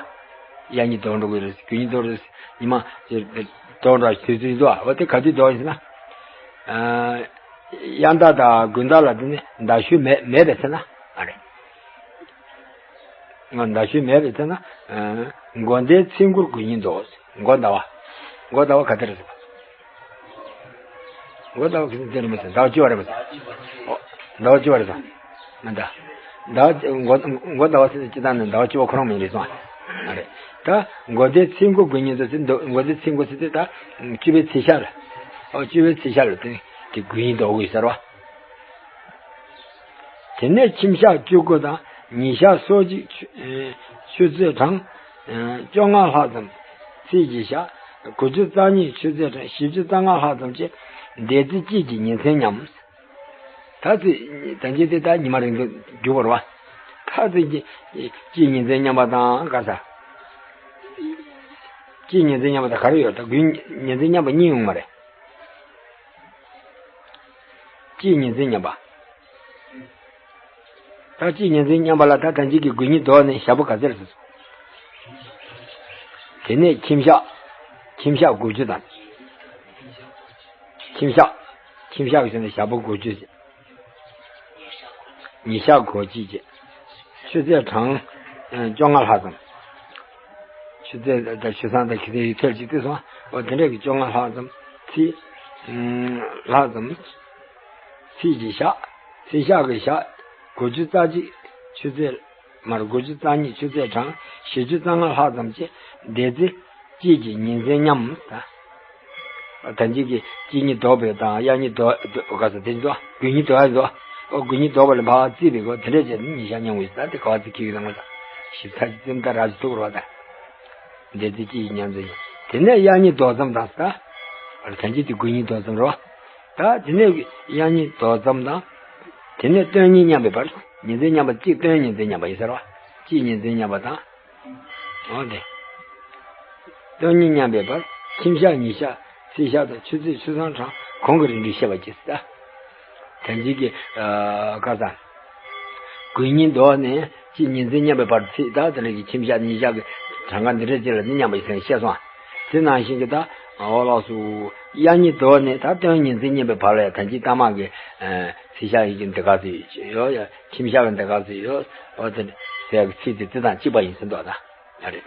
གཡག་ཉིན་འདུག་འགྲོ་གི་རེད། དགུན་ཉིན་འདུག་རེད། ཉི་མ་ཅིག་འདུག་འགྲོ་དུས་ཚོད་འདུག་འོ་དེ་ག་དུས་འདུག་ཡིན་ཟེར་ན། ཨ། གཡག་ཟླ་དང་དགུན་ཟླ་ལ་དེ་ནི་ཟླ་ཤོད་མེད་མེད་པས་ཟེར་ན། ཨ་རེད། ང་ཟླ་ཤོད་མེད་པས་ཟེར་ན། ཨ། དགོང་དེར་ཚེ་འགོ་དགོས་ཉེན་འདུག་མགོ་ཟླ་བ། མགོ་ཟླ་བ་ག་དེ་རེད་ཟེར། མགོ་ཟླ་བ་ག་དེ་རེད་མ་ཟེར། ཟླ་བ་བཅུ་པ་རེད་མ་ཟེར། ཨོ། ཟླ་བ་བཅུ་པ་རེད་ཟེར། མ་ཟླ། ཟླ་བ་མགོ་མགོ་ཟླ་བ་ཟེར་སྤྱི་བཏང་ནས་ཟླ་བ་བཅུ་པ་ཁོ་རང་མིང་རེད་སོང་། ཨ་རེད། ད་མགོ་དེར་ཚེ་འགོ་དགོས་ཉེན་འདུག་ཟེར། མགོ་དེར་ཚེ་འགོ་ཟེར་དུས་ད་བཅུ་པའི་ཚེས་ཞག་ལ། ཨོ། བཅུ་པའི་ཚེས་ཞག་ལ་དེ་དེ་དགོས་ཉེན་འདུག་དགོས་ཟེར་བ། དེ་ནས་ཁྱིམ་ཞག་བཅུ་དགུ་དང་ཉིན་ཞག་སོ་གཅིག་ཆུ་ཨེ་ཆུ་ཚོད་གྲངས་ཨེ་བཅོ་ལྔ་ལྷག་ཙམ། ཚེས་ཀྱི་ཞག་དགུ་བཅུ་རྩ་གཉིས། ཆུ་ཚོད་གྲངས་བཞི་བཅུ་རྩ་ལྔ་ལྷག་ཙམ་བཅས། འདས་ཚེས་གཅིག་གི་ཉིན་མཚན་མཉམ། ད་ཚེས་ད་གིན་དེ་ད་ཉི་མ་རིང་དུ་རྒྱུག་པ་རེད་བ། ད་ཚེས་གཅིག་གཅིག་ཉིན་མཚན་མཉམ་པ་དང་ག་ས། གཅིག་ཉིན་མཚན་མཉམ་པ་དང་ག་རེ་ཡོད། ད་དགུན་ཉིན་མཚན་མཉམ་པ་གཉིས་ཡོང་མ་རེད། གཅིག་ཉིན་མཚན་མཉམ་པ། ད་གཅིག་ཉིན་མཚན་མཉམ་པ་ལ་ད་ད་གིན་གྱི་དགུན་ཉིན་ལྡོག་ནས་ཞག་པོ་ག་ཚོད་རེད་ཟེར། དེ་ནས་ཁྱིམ་ཞག་ཁྱིམ་ཞག་དགུ་བཅུ་དང་། ཁྱིམ་ཞག་ཁྱིམ་ཞག་གི་ཆ་ནས་ཞག་པོ་དགུ་བཅུ་ཞིག་ཉིན་ཞག་གོ་གཅིག་བྱས། ཆུ་ཚོད་གྲངས་བཅོ་ལྔ་ལྷག་ཙམ། ཆུ་ཚོད་དང་ཆུ་སྲང་དང་ཁི་ཚེ་ཡི་ཐོལ་གཅིག་ཏུ་སོང་། འོ་དེ་འདྲ་གི་བཅོ་ལྔ་ལྷག་ཙམ། ཚེས་ལྷག་ཙམ། ཚེས་ཀྱི་ཞག་ཚེས་ཞག་གི་ཞག་དགུ་བཅུ་རྩ་གཅིག་ཆུ་ཚོད་མར་དགུ་བཅུ་རྩ་གཉིས། ཆུ་ཚོད་གྲངས་བཞི་བཅུ་རྩ་ལྔ་ལྷག་ཙམ་བཅས། འདས་ཚེས་གཅིག་གི་ཉིན་མཚན་མཉམ། ད་ད་གིན་གྱི་གཅིག་ཉིན་ལྡོག་པའི་དང་གཡག་ཉིན་ལྡོག་ག་ས་དེ་ཚོ་དགུན་ཉིན་ལྡོག་ཡ་ཚོ། ཨོ་དགུ་གཉིས་ལྡོག་པ་ལ་ཕར་བརྩིས་པའི་སྐོར་དེ་འདྲས་བྱས་ནས་ཉིན་ཞག་མཉམ་དགོས་ཟེར། ད་དེ་ག་བ་ཚིག་ཁྱི་ཡི་དང་ངོ་ད་ཞིབ་ཚགས་ཀྱི་ཙམ་ད་ར་ཞིག་ཐུག་རོགས་ད། འདས་ཚེ་ཅི་ཡི་མཉམ་དུ་ཡིན། དེ་ནས་དབྱར་གཉིས་ལྡོག་མཚམས་དང་ཟེར། ད་ཐན་ཅི་དེ་དགུ་གཉིས་ལྡོག་མཚམས་རོ། ད་དེ་ནས་དབྱར་གཉིས་ལྡོག་མཚམས་དང་། དེ་ནས་སྟོན་གཉིས་མཉམ་པའི་བར། ཉི་འཛིན་མཉམ་པ་གཅིག་སྟོན་ཉི་འཛིན་མཉམ་པ་ཡིན་ཟེར་བ། གཅིག་ཉི་འཛིན་མཉམ་པ་དང་། འོ་དེ། སྟོན་གཉིས་མཉམ་པའི་བར། ཁྱིམ་ཞག་ཉིན་ཞག་ཚེས་ཞག་དང་ཆུ་ཚོད་ཆུ་སྲང་གྲངས་གོང་གི་རིམ་གྲོས་བཤད་པ་གྱིས་ད། དོན་གཅིག་གི་ཁ་སང་། དགུ་གཉིས་ལྡོག་ནས་གཅིག་ཉི་འཛིན་མཉམ་པའི་བར་ཚེས་ད་དེ་རིང་གི་ཁྱིམ་ཞག་ཉིན་ཞག་གི་གྲངས་ཀ་འདི་འདྲ་ཅིག་ལ་འདི་མཉམ་པ་ཡིན་ཟེར་བཤད་སོང་། དེ་ནང་བཞིན་གྱི་ད། འོ་ལགས་སོ། དབྱར་གཉིས་ལྡོག་ནས་ད་སྟོན་ཉི་འཛིན་མཉམ་པའི་བར་ལ་ཡང་དོན་གཅིག་ད་མ་གི་ཚེས་ཞག་ཡིན་གྱི་འདི་ག་ཚོད་ཡོད་ཡ། ཁྱིམ་ཞག་གི་འདི་ག་ཚོད་ཡོད། འོ་དེ་ཟེར་གི་ཚིག་དེ་དེ་དང་གཅིག་པ་ཡིན་ཟེར་འདུག་ད། ཡ་རེད།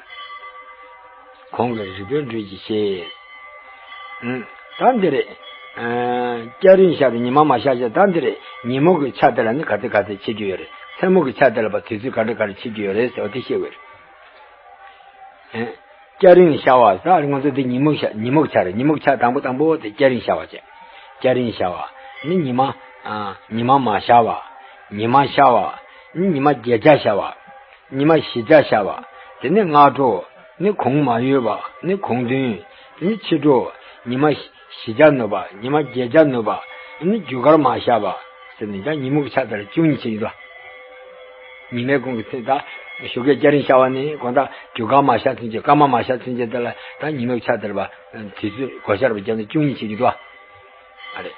གོང་གི་རིགས་པས་འགྲོས་ཀྱིས་ཤེས། ཨུམ། ད་འདི་རེད། ཨ། སྐྱ་རེངས་ཤར་དང་ཉི་མ་མ་ཤར་ཤར་ད་འདི་རེད། ཉིན་མོ་གི་ཆ་དེ་ལ་ནི་ག་ཚོད་ག་ཚོད་ཕྱེ་རྒྱུ་ཡོད་རེད། མཚན་མོ་གི་ཆ་དེ་ལ་བ་དུས་ཚོད་ག་འདྲ་ག་འདྲ་ཕྱེ་རྒྱུ་ཡོད་རེད་ཟེར་བ་དེ་ཤེས་དགོས་རེད། ཨེ། སྐྱ་རེངས་ཤར་བ་ཟེར་ང་ཚོ་འདི་ཉིན་མོ་ཤར་ཉིན་མོ་གི་ཆ་རེད། ཉིན་མོ་གི་ཆ་དང་པོ་དང་པོ་དེ་སྐྱ་རེངས་ཤར་བ་བྱས། སྐྱ་རེངས་ཤར་བ། ནི་ཉི་མ། ཨ། ཉི་མ་མ་ཤར་བ། ཉི་མ་ཤར་བ། ནི་ཉི་མ་བརྒྱད་ཆ་ཤར་བ། ཉི་མ་བཞི་ཆ་ཤར་བ། དེ་ནས་སྔ་དྲོ། ནི་གུང་མ་ཡོལ་བ། ནི་གུང་སྟོན། དེ་ནས་ཕྱི་དྲོ། ཉི་མ་བཞི་ཆ་ནུབ་པ། ཉི་མ་བརྒྱད་ཆ་ནུབ་པ། ནི་རྒྱུ་སྐར་མ་ཤར་བ། ཟེར་ནས་ཀྱང་ཉིན་མོ་གི་ཆ་དེ་ལ་བཅུ་གཉིས་བྱེད་ཀྱི་འདུག་ཉི་མའི་གུང་གི་ཚེས་ད། ཞོགས་ཀས་སྐྱ་རེངས་ཤར་བ་ནི་གང་ལྟར་རྒྱུ་སྐར་མ་ཤར་ཚུན་ཆད་སྐར་མ་མ་ཤར་ཚུན་ཆད་དེ་ལ་ད་ཉིན་མོའི་ཆ་དེ་ལ་བ། དུས་ཚོད་བགོ་བཤའ་རུ་བརྒྱབ་ནས་བཅུ་གཉིས་བྱེད་ཀྱི་འདུག་ཨ་རེད།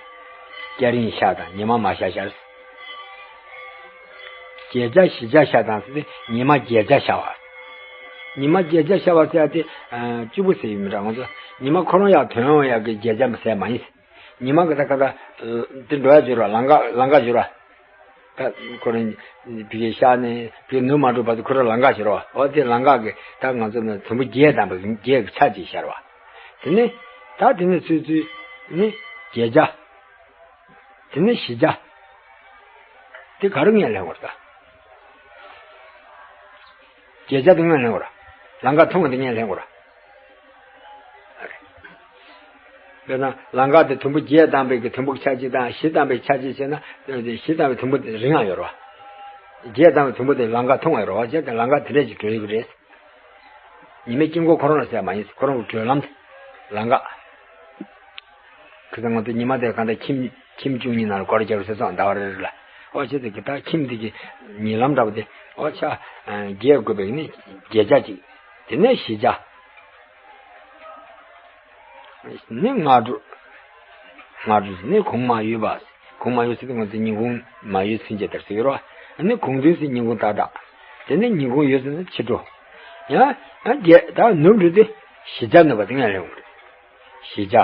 སྐྱ་རེངས་ཤར་དང་ཉི་མ་མ་ཤར་ཤར། བརྒྱད་ཆ་བཞི་ཆ་ཤར་དང་ཟེར་ཏེ་ཉི་མ་བརྒྱད་ཆ་ཤར་བ། ཉི་མ་བརྒྱད་ཆ་ཤར་བ་ཟེར་ཡ་དེ། ཨ། གཅིག་པུ་ཟེར་ཡོད་མི་འདྲ་ང་ཚོ། ཉི་མ་ཁོ་རང་ཡར་ཐོན་འོང་ཡག་གི་བརྒྱད་ཆ་མ་ཟེར་མ་ཡིན། ཉི་མ་གི་ད་ག་ད། དེ་འགྲོ་ཡ་འབྱོར་བ་ལམ་ཁ་ལམ་ཁ་འབྱོར་བ། ད་ཁོ་རང་བི་ཤ་ནས་བི་ནུབ་མ་འགྲོ་བར་དུ་ཁོ་རང་ལམ་ཁ་འབྱོར་བ། འོ་དེ་ལམ་ཁ་གི་ད་ང་ཚོ་ནི་དུམ་བུ་བརྒྱད་དང་པོ་བརྒྱད་ཀྱི་ཆ་གཅིག་ཤར་བ། དེ་ནས་ད་དེ་ནས་ཚུར་ཚུར་ནི་བརྒྱད་ཆ། དེ་ནས་བཞི་ཆ། དེ་ག་རེ་ངས་ལེན་དགོས་རེད་ད། བརྒྱད་ཆ་དེ་ངས་ལེན་དགོས་རེད། ལམ་ཁ་ཐུང་བ་དེ་ངས་ལེན་དགོས་རེད། དཔེར་ན་ལམ་ཁ་དེ་དུམ་བུ་བརྒྱད་བཏང་པའི་གི་དུམ་བུ་ཆ་གཅིག་དང་བཞི་བཏང་པའི་ཆ་གཅིག་བྱས་ན་བཞི་བཏང་པའི་དུམ་བུ་དེ་རིང་ཡང་ཡོད་རེད་བ། བརྒྱད་བཏང་པའི་དུམ་བུ་དེ་ལམ་ཁ་ཐུང་བ་ཡོད་རེད་བ། བྱས་ཙང་ལམ་ཁ་དེ་འདྲས་ཀྱི་འགྲོ་ཡི་གི་རེད། ཉི་མའི་དཀྱིལ་འཁོར་ཁོ་རང་ལ་ཟེར་མ་ཡིན། ཁོ་རང་གི་བགྲོད་ལམ་དེ། ལམ་ཁ། ཁ་སང་ང་ཚོ་ཉི་མ་དེ་གང་ལྟར་ཁྱིམ་ཁྱིམ་བཅུ་གཉིས་ནང་ལ་སྐོར་རྒྱབ་ཟེར་སོང་ཟླ་བ་རེ་རེ་ལ། ཨོ་ཅེ་དེ་གི་ད་ཁྱིམ་དེ་གི་ཉེ་ལམ་འདྲ་བོ་དེ་ཨོ་ཆ་བརྒྱད་དགོས་པའི་ནི་བརྒྱད་ཆ་གཅིག་དེ་ནས་བཞི་ཆ། ནི་སྔ་དྲོ། སྔ་དྲོ་ནི་གུང་མ་ཡོལ་བ། གུང་མ་ཡོལ་ཟེར་དུས་ང་ཚོ་ཉིན་གུང་མ་ཡོལ་ཚུན་ཆད་དར་ཟེར་གྱི་རོ། ནི་གུང་སྟོན་ཟེར་ཉིན་གུང་ཏག་ཏག་དེ་ནས་ཉིན་གུང་ཡོལ་ཟེར་ན་ཕྱི་དྲོ། ཡང་ཡང་བརྒྱད་ད་ནུབ་འགྲོ་དུས་བཞི་ཆ་ནུབ་པ་དེ་ངས་ལེན་དགོས་རེད། བཞི་ཆ།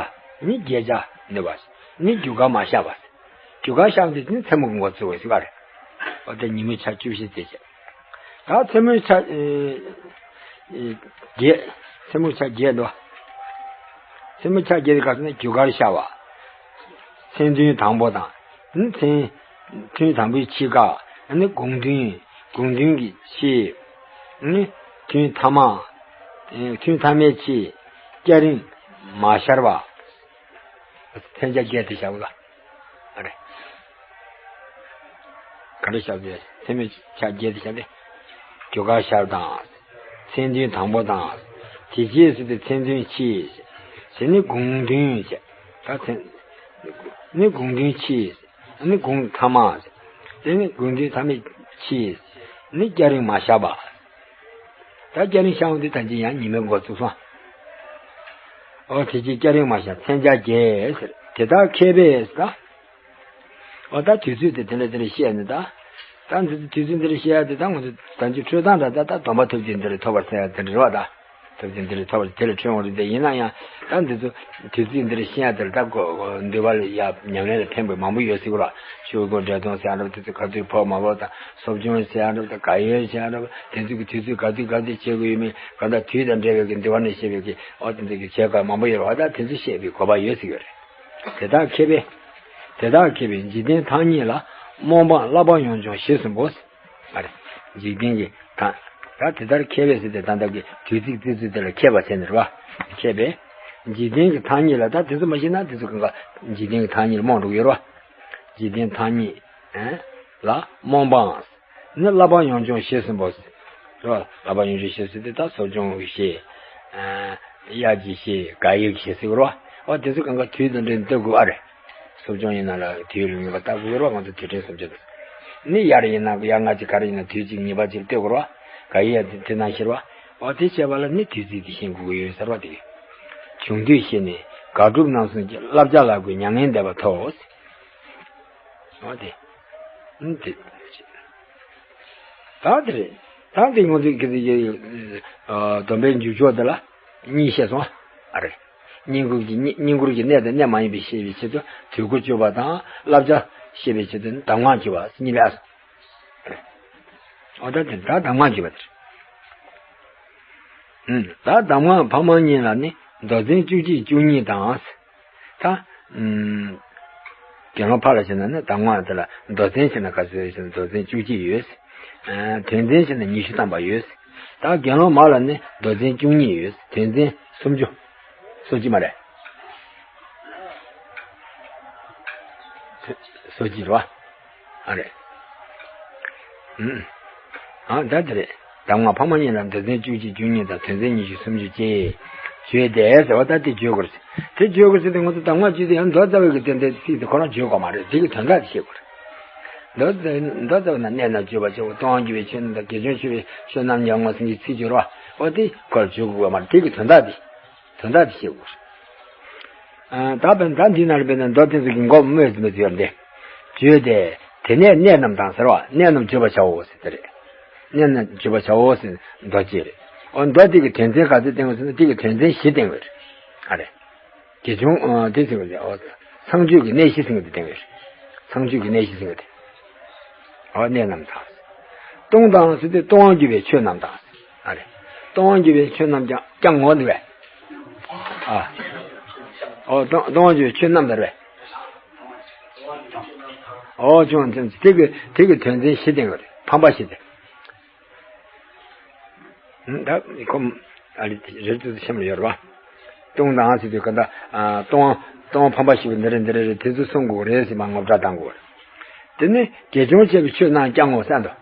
ནི་བརྒྱད་ཆ་ནུབ་པ། ནི་རྒྱུ་སྐར་མ་ཤར་བ། རྒྱུ་སྐར་ཤར་དུས་ནི་མཚན་མོ་གི་འགོ་ཚུགས་པ་ཟེར་ག་རེད། འོ་དེ་ཉིན་མོའི་ཆ་བཅུ་བཞི་ཙམ་བྱས། ད་མཚན་མོའི་ཆ། ཨེ། ཨེ། བརྒྱད། མཚན་མོའི་ཆ་བརྒྱད་འདུག་མཚན་མོའི་ཆ་བརྒྱད་དེ་ག་ཟེར་ན་རྒྱུ་སྐར་ཤར་བ། མཚན་ཐུན་དང་པོ་དང་། ནི་མཚན་ཐུན་དང་པོའི་ཕྱེད་ཀ། ནི་གུང་ཐུན། གུང་ཐུན་གྱི་ཕྱེད། ནི་ཐུན་ཐ་མ། ཨེ། ཐུན་ཐ་མའི་ཕྱེད། སྐྱ་རེངས་མ་ཤར་བ། མཚན་ཆ་བརྒྱད་དེ་བཞག་དགོས་ལ། ཨ་རེ། ག་འདྲ་བཞག་དེ་མཚན་མོའི་ཆ་བརྒྱད་དེ་བཞག་སྟེ། རྒྱུ་སྐར་ཤར་དང་། མཚན་ཐུན་དང་པོ་དང་། དེ་རྗེས་སུ་དེ་མཚན་ཐུན་ཕྱེད། དེ་ནི་གུང་ཐུན་བྱས། ད་མཚན། ནི་གུང་ཐུན་ཕྱེད། ནི་གུང་ཐ་མ། དེ་ནི་གུང་ཐུན་ཐ་མའི་ཕྱེད། ནི་སྐྱ་རེངས་མ་ཤར་བ། ད་སྐྱ་རེངས་ཤར་འོང་དུས་ད་ཅི་ཡང་ཉི་མའི་འགོ་ཚུགས་སོང་། ཨོ་དེ་རྗེས་སྐྱ་རེངས་མ་ཤར་མཚན་ཆ་བརྒྱད་ཟེར། དེ་དག་མཁས་པས་ད། ཨོ་ད་དུས་ཚོད་དེ་དེ་འདྲ་དེ་འདྲ་བཤད་ནས་ད། ད་འདི་ཚོ་དུས་ཚོད་འདི་འདྲ་བཤད་ཡ་དེ་ད་ང་ཚོ་ད་ཅི་འཕྲོད་སྟངས་འདྲ་ད་ད་སྡོམ་པ་ཐོབ་ཀྱི་འདི་རེད་ཐོབ་པར་ཟེར་ཡ་དེ་འདྲ་རེད་བ་ད། ཐོབ་ཀྱི་འདི་རེད་ཐོབ་པར་དེ་ལ་འཕྲོད་འོང་རེད་དེ་ཡིན་ན་ཡང་ད་འདི་ཚོ་དུས་ཚོད་འདི་འདྲ་བཤད་ཡ་དེ་ལ་ད་གོ་འདུལ་བ་ལ་ཡ་ཉམས་ལེན་ལ་ཕན་པའི་མང་པོ་ཡོད་སྲིད་གོ་ར། ཤོག་གུ་འབྲས་སྟོང་ཟེར་ཡ་འདྲ་བ་དེ་ཚོ་ག་དུས་ཕོག་མ་ཕོག་དང་སོབ་ཆུང་ཟེར་ཡ་འདྲ་བ་དང་ག་ཡོད་ཟེར་ཡ་འདྲ་བ་དེ་ཚོ་གི་དུས་ཚོད་ག་དུས་ག་དུས་བྱེད་དགོས་ཡོད་མེད་ག་ད་དུས་དང་འབྲེལ་བའི་གི་འདུལ་བ་ནས་བཤད་པའི་གི་ཨོ་དེ་ཚོ་གི་བྱེད་སྒོ་མང་པོ་ཡོད་རེད་བ། ད་དེ་ཚོ་བཤད་པའི་དགོས་པ་ཡོད་སྲིད་ཡོད་རེད། དེ་དག་མཁས་པས། དེ་དག་མཁས་པས་འཇིག་རྟེན་ཐ་སྙད་ལ་རྨོངས་པ་བསླབ་པ་ཡོངས་སྦྱོང་ཞེས་གསུངས་པོ། ཨ་རེ། འཇིག་རྟེན་གྱི་ཐ། ད་དེ་ལྟར་མཁས་པས་ཟེར་ཏེ་ད་ལྟ་གི་དུས་ཚིགས་ཙི་ཙི་དེ་ལ་མཁས་པ་ཟེར་ནི་རེད་བ། མཁས་པས། འཇིག་རྟེན་གྱི་ཐ་སྙད་ལ་ད་དེ་ཚོ་མ་ཤེས་ན་དེ་ཚོ་གང་ག་འཇིག་རྟེན་གྱི་ཐ་སྙད་ལ་རྨོངས་འགྲོ་གི་ཡོད་རེད་བ། འཇིག་རྟེན་ཐ་སྙད། ཨེ། ལ་རྨོངས་པའང་། ནི་བསླབ་པ་ཡོངས་སྦྱོང་བྱེད་གསུམ་པོ། རེད་བ། བསླབ་པ་ཡོངས་སྦྱོང་བྱེད་གསུམ་དེ་ད་སློབ་སྦྱོང་བྱེད། ཨ། དབྱར་གྱི་བྱེད། དགག་དབྱེ་གི་བྱེད་ཟེར་བ་རེད་བ། འོ་དེ་ཚོ་གང་ག་དུས་དང་འབྲེལ་ནས་ལྟ་དགོས་པ་རེད། སློབ་སྦྱོང་ཡིན་ན་ལ་དུས་ལ་ངེས་པ་ལྟ་དགོས་རེད་བ། ང་ཚོ་དུས་དྲན་སུམ་ཅུ་དང་། ནི་དབྱར་ཡིན་ན་དབྱར་སྔ་ཕྱི་ག་རེ་ཡིན་ན་དུས་གཅིག་ངེས་པ་གཅིག་ལྟ་དགོས་རེད་བ། དགག་དབྱེ་དེ་དེ་ནང་བཞིན་བ། འོ་དེ་བྱས་པ་ལ་ནི་དུས་ཚིགས་དེ་ཤེས་དགོས་ཀྱི་ཡོད་ཟེར་བ་དེ། བྱུང་དུས་ཤེས་ནས་དགག་སྒྲུབ་རྣམ་གསུམ་གྱི་བསླབ་བྱ་ལ་དགོས་མྱ་ངན་འདས་པ་ཐོབ། འོ་དེ། ཨུམ་དེ། ད་དེ་རེད། ད་དེ་ངོ་ཚིག་གི་དེ་ཡི། ཨ། སྡོམ་པའི་འཇུག་ཕྱོགས་དེ་ལ་གཉིས་བཤད་སོང་། ཨ་རེད། བསྙེན་བཀུར་གྱི་བསྙེན་བསྙེན་བཀུར་གྱི་གནས་དང་གནས་མ་ཡིན་པའི་ཤེས་པའི་ཆེད་དུ་དུས་འཁོར་བཅུ་པ་དང་བསླབ་བྱ་ཤེས་པའི་ཆེད་དུ་གདམས་ངག་བཅུ་པ་གཉིས་ལས། ཨ་རེད། འོ་ད་དེ་ད་གདམས་ངག་བཅུ་པ་དེ་རེད། ཨུམ། ད་གདམས་ངག་འཕགས་མ་གཉིས་ལ་ནི་མདོ་མཚན་བཅུ་གཅིག་བཅུ་གཉིས་དང་། ད། ཨུམ། དགེ་སློང་ཕར་ལ་བྱས་ན་ནི་གདམས་ངག་དེ་ལ་མདོ་མཚན་བྱས་ན་ག་ཚོད་ཡོད་ཟེར་ན་མདོ་མཚན་བཅུ་གཅིག་ཡོད། ཨ། དོན་ཚན་བྱས་ན་ཉི་ཤུ་ཐམ་པ་ཡོད། ད་དགེ་སློང་མ་ལ་ནི་མདོ་མཚན་བཅུ་གཉིས་ཡོད། དོན་ཚན་སུམ་ཅུ། སོ་གཅིག་མ་རེད། སོ་གཅིག་རེད་བ། ཨ་རེད། ཨུམ། ཨ། ད་དེ་རེད། གདམས་ངག་འཕགས་མ་གཉིས་ལ་མདོ་མཚན་བཅུ་གཅིག་བཅུ་གཉིས་དང་དོན་ཚན་ཉི་ཤུ་སུམ་ཅུ་བཅས། བརྗོད་དེ་ཟེར་བ་ད་དེ་བརྗོད་དགོས་རེད། དེ་བརྗོད་དགོས་ཟེར་དུས་ང་ཚོ་གདམས་ངག་བཅུ་དེ་ཡང་མདོ་རྩ་བའི་གི་དོན་དེ་ཚིག་དེ་ཁོ་རང་བརྗོད་དགོས་མ་རེད། དེ་གི་དོན་དག་དེ་ཤེས་དགོས་རེད། མདོ་མདོ་རྩ་བའི་ནང་གནས་རྣམས་བརྗོད་པར་བྱའོ། སྟོང་པ་རྒྱུ་བའི་ཆོས་རྣམས་དང་དགེ་སྦྱོར་ཆེ་བའི་ཆོས་རྣམས་ཀྱང་ངོ་། ཟེར་གྱི་ཚིག་བརྗོད་རོགས། འོ་དེ་ཁོ་ལ་བརྗོད་དགོས་མ་རེད། དེ་གི་དོན་དག་དེ། དོན་དག་དེ་ཤེས་དགོས། ཨ། ད་དཔེར་ན་ད་འདི་ན་རེ་དཔེར་ན་མདོ་དེ་ཚོ་གི་མགོ་སྨོས་ཟིན་པ་ཡོད་དེ། བརྗོད་དེ། དེ་ནས་གནས་རྣམས་དང་ཟེར་བ། གནས་རྣམས་བརྗོད་པར་བྱའོ་ཟེར་དེ་རེད། གནས་རྣམས་བརྗོད་པར་བྱའོ་ཟེར་མདོ་གཅིག་རེད། འོ་མདོ་དེ་གི་དོན་ཚན་ག་ཚོད་བསྟན་དགོས་ཟེར་ན་དེ་གི་དོན་ཚན་བཞི་བསྟན་དགོས་རེད། ཨ་རེད། དགེ་སྦྱོང་། ཨ། དེ་ཟེར་བ་རེད། འོ། ཚངས་སྤྱོད་ཀྱི་གནས་བཞི་ཟེར་གི་དེ་བསྟན་དགོས་རེད། ཚངས་སྤྱོད་ཀྱི་གནས་བཞི་ཟེར་གི་དེ། འོ་གནས་རྣམས་དང་། སྟོང་དང་ཟེར་དུས་སྟོང་པར་གྱུར་པའི་ཆོས་རྣམས་དང་། ཨ་རེད། སྟོང་པར་གྱུར་པའི་ཆོས་རྣམས་ཀྱང་ཀྱང་ངོ་འདི་བས། ཨ། འོ་སྟོང་སྟོང་པར་གྱུར་པའི་ཆོས་རྣམས་དང་རེད། འོ་ཅུང་ཙམ་དེ་གི་དེ་གི་དོན་ཚན་བཞི་སྟེང་གི་རེད། ཕམ་པ་བཞི་སྟེ། ད་ཁོམ་ཨ་རེ་རེ་ཏུ་སེམས་ལ་ཡོད་རེད་བ། སྟོང་དང་ཟེར་དུས་ག་ད་སྟོང་སྟོང་ཕམ་པ་བཞི་པོ་འདི་རེད་འདི་རེད་རེད། དེ་ཚོ་གསུང་དགོས་རེད་ཟེར་མ་ངོ་སྤྲོད་བཏང་དགོས་རེད། དེ་ནས་དགེ་སྦྱོང་བྱས་པའི་ཆོས་རྣམས་ཀྱང་ངོ་ཟེར་འདུག་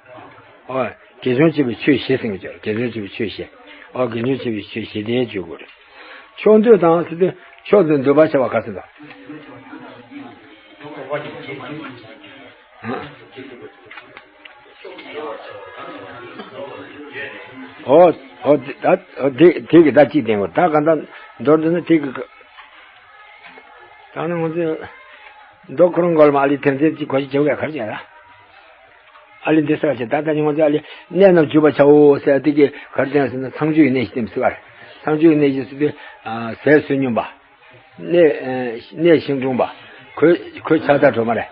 ཨོ། དགེ་སྦྱོང་བྱས་པའི་ཆོས་བཞི་ཟེར་གྱི་ཡོད། དགེ་སྦྱོང་བྱས་པའི་ཆོས་བཞི། ཨོ་དགེ་སྦྱོང་བྱས་པའི་ཆོས་བཞི་དེ་བརྗོད་དགོས་རེད། ཕྱོགས་འདོད་དང་ཟེར་དུས་ཕྱོགས་འདོད་འདོད་པ་བྱ་བ་ག་ཟེར་འདུག་ཨོ། ཨོ་དེ་ད་ཨོ་དེ་དེ་གི་ད་གཅིག་བསྟན་དགོས། ད་ག་ད་མདོར་བསྡུ་ན་དེ་གི་ད་ནི་ང་ཚོས་མདོ་ཁོ་རང་གོ་ལ་མ་ཨ་ལི་དེ་ཚོའི་གཅིག་གོ་ཞིག་བྱེད་དགོས་ག་རེ་བྱས་ལ། ཨ་ལི་འདི་ཟེར་བ་བྱས། ད་ལྟ་ནི་ང་ཚོས་ཨ་ལི་གནས་རྣམས་བརྗོད་པར་བྱའོ་ཟེར་དེ་གི་ག་རེ་བསྟན་ཟེར་ན་ཚངས་སྤྱོད་ཀྱི་གནས་བཞི་སྟེ་ཟེར་བ་རེད། ཚངས་སྤྱོད་ཀྱི་གནས་བཞི་ཟེར་དུས་ཟས་བསོད་སྙོམས་པ། གནས་གནས་ཤིང་དྲུང་པ། གོས་གོས་ཕྱག་དར་ཁྲོད་མ་རེད།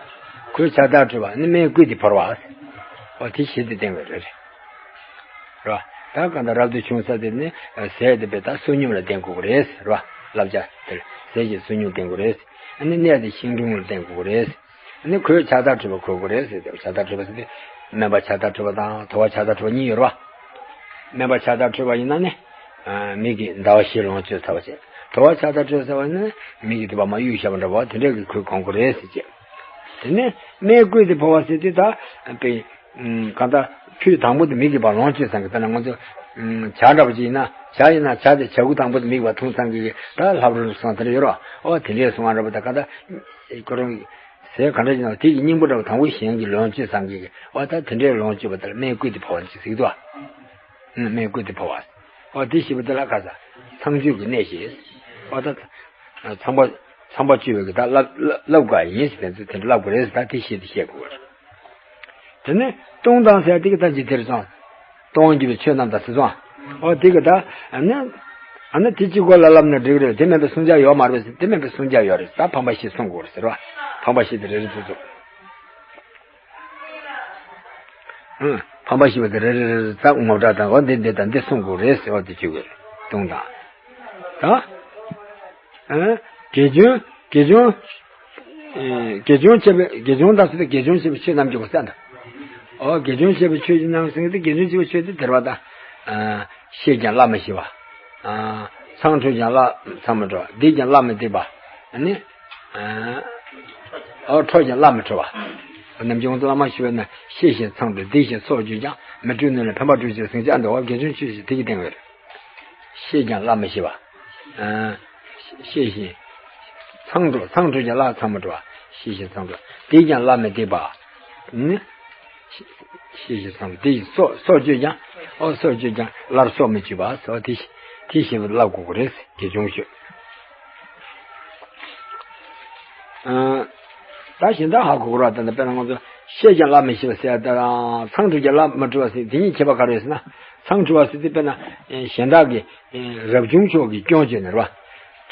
གོས་ཕྱག་དར་ཁྲོད་པ་ནི་སྨན་བསྐུས་ཏེ་བོར་བ། འོ་དེ་བཞི་དེ་བསྟན་པ་རེད། རེད་བ། ད་གང་ལྟར་རབ་ཏུ་བྱུང་ས་དེ་ནི་ཟས་དེ་བས་ད་བསོད་སྙོམས་ལ་བསྟན་དགོས་ཀྱི་རེད་ཟེར་བ། བསླབ་བྱ་དེར་ཟས་ཀྱི་བསོད་སྙོམས་བསྟན་དགོས་རེད། ཨ་ནི་གནས་དེ་ཤིང་དྲུང་ལ་བསྟན་དགོས་ཀྱི་རེད། ཨ་ནི་གོས་ཕྱག་དར་ཁྲོད་པ་གོན་དགོས་རེད་ཟེར་ཏེ། ཕྱག་དར་ཁྲོད་པ་ཟེར་ཏེ་སྨན་པ་ཕྱག་དར་ཁྲོད་པ་དང་དོ་བ་ཕྱག་དར་ཁྲོད་པ་གཉིས་ཡོད་རེད་བ། སྨན་པ་ཕྱག་དར་ཁྲོད་པ་ཡིན་ན་ནི། ཨ། མིག་གིས་ཟླ་བ་བཞི་ལོངས་སྤྱོད་ཚར་བ་བྱས། དོ་བ་ཕྱག་དར་ཁྲོད་ཟེར་བ་ནི་མིག་གིས་དེ་བ་མ་གཡུག་བཞག་པ་འདྲ་བ་དེ་འདྲ་གི་གོས་གོན་དགོས་རེད་ཟེར་བྱས། དེ་ནས་སྨན་བསྐུས་ཏེ་བོར་བ་ཟེར་དུས་ད་དཔེ། ཨུམ། གང་ལྟར་ཕུད་དང་པོ་དེ་མིག་གིས་ཕར་ལོངས་སྤྱོད་བསམ་གི། ད་ནི་ང་ཚོ་ཨུམ། ཇ་འདྲ་པོ་ཅིག་ཡིན་ན་ཇ་ཡིན་ན་ཇ་དེ་ཇ་ཁུ་དང་པོ་དེ་མིག་གིས་ཕར་འཐུང་བསམ་གི། ད་ལྷབ་རུབ་སོང་དེ་འདྲ་ཡོད་རེད་བ། ཨོ་དེ་འདྲས་སོང་ང་འདྲ་པོ་ད་གང་ལྟར་ཁོ་རང་གི་ཟས་ག་འདྲ་ཡིན་ན་དེ་གི་སྙིང་པོ་འདྲ་པོ་དང་པོ་གཞན་གྱིས་ལོངས་སྤྱོད་བསམ་གི། ཨོ་ད་དེ་འདྲས་ལོངས་སྤྱོད་པ་དེ་ལ་སྨན་བསྐུས་ཏེ་བོར་བ་ཅིག་ཟེར་གི་འདུག་བ། ཨུམ། སྨན་བསྐུས་ཏེ་བོར་བ། ཨོ་དེ་ཞེས་པ་དེ་ལ་ག་ས་ཚངས་སྤྱོད་ཀྱི་གནས་ཞེས། ཨོ་ད་ཚངས་པ་ཚངས་པ་སྤྱོད་པའི་གི་ད་བསླབ་བསླབ་བསླབ་དགོས་ཡིན་ཟེར་དེ་ཚོ་དེ་འདྲ་བསླབ་དགོས་རེད་ཟེར། ད་དེ་ཞེས་དེ་བཤད་དགོས་རེད། དེ་ནས་སྟོང་དང་ཟེར་དེ་གི་ད་ཇི་ཐེར་སོང་། སྟོང་པར་གྱུར་པའི་ཆོས་རྣམས་དང་ཟེར་སོང་། ཨོ་དེ་གི་ད་ཨ་ནི་ཨ་ནི་དེ་གཅིག་གོ་ལ་ལབ་ན་འགྲིག་རེད། དེ་མིན་པའི་གསུམ་ཆར་ཡོད་མ་རེད་ཟེར། དེ་མིན་པའི་གསུམ་ཆར་ཡོད་རེད། ད་ཕམ་པ་བཞི་གསུང་དགོས་རེད་ཟེར་བ། ཕམ་པ་བཞི་དེ་རེ་རེ་ཚུར་ཚུར། ཨང་། ཕམ་པ་བཞི་པོ་དེ་རེ་རེ་རེ་རེ་ད་ངོ་སྤྲོད་དང་། འོ་འདི་འདི་དང་འདི་གསུང་དགོས་རེད་ཟེར་བ་དེ་བཅུག་གི་རེད། སྟོང་དང་། ད། ཨ། དགེ་སྦྱོང་དགེ་སྦྱོང་། ཨེ། དགེ་སྦྱོང་བྱས་པའི་དགེ་སྦྱོང་དང་ཟེར་ཏེ་དགེ་སྦྱོང་བྱས་པའི་ཆོས་རྣམས་ཀྱི་གོ་ས་དང་། ཨོ་དགེ་སྦྱོང་བྱས་པའི་ཆོས་ཀྱི་རྣམ་གསུམ་གྱི་དགེ་སྦྱོང་བྱས་པའི་ཆོས་དེ་དེར་བ་དང་། ཨ། བཤད་ཀྱང་བླ་མ་ཤེས་པ། ཨ། མཚང་འཁྲོལ་ཀྱང་བླ་མཚང་མི་འཁྲོལ་བ། བསྡིགས་ཀྱང་བླ་མི་བསྡིགས་པ། ཨ་ནི། ཨ། ཨོ་ཁྲོ་ཀྱང་བླ་མི་ཁྲོ་བ། ནམ་རྒྱུན་ང་ཚོ་བླ་མ་ཞུ་བས་ན། ཤེས་བཞིན་མཚང་འདྲུ་སྡིག་བཞིན་སྲོག་གཅོད་ཀྱང་། མི་སྤྲོ་ནུས་ལ་ཕན་པ་སྤྲོ་ཕྱིར་ཟིང་ཆ་འདོར་བ། དགེ་སྦྱོང་ཆོས་བཞིན་དེ་ཡིས་བསྟེན་པར། ཤེས་ཀྱང་བླ་མི་ཤེས་པ། ཨ། ཤེས་བཞིན་མཚང་འདྲུ། མཚང་འདྲུ་ཀྱང་བླ་མཚང་མི་འདྲུ་བ། ཤེས་བཞིན་མཚང་འདྲུ། སྡིག་ཀྱང་བླ་མི་སྡིག་པ། ནི། ཤེས་བཞིན་མཚང་འདྲུ། སྡིག་བཞིན་སྲོག་སྲོག་གཅོད་ཀྱང་། ཨོ་སྲོག་གཅོད་ཀྱང་བླར་སྲོག་མི་གཅོད་པ་ཟེར་བ་དེ། དེ་ཞེས་པ་བསླབ་དགོས་ཀྱི་རེད། དགེ་སྦྱོང་ཆོས། ཨ། ད་གཞན་དག་ཧ་གོ་གི་རེད་བ། ད་ལྟ་དཔེར་ན་ང་ཚོ་ཤེས་ཀྱང་བླ་མི་ཤེས་པ་ཟེར་ཡ་དང་། མཚང་འདྲུ་ཀྱང་བླ་མི་འདྲུ་བ་ཟེར། དེ་གཉིས་ཁྱད་པར་ག་རེ་ཡོད་ཟེར་ན། མཚང་འདྲུ་བ་ཟེར་དུས་དཔེར་ན་གཞན་དག་གིས་རབ་བྱུང་མཆོག་གི་སྐྱོན་བརྗོད་ནས་རེད་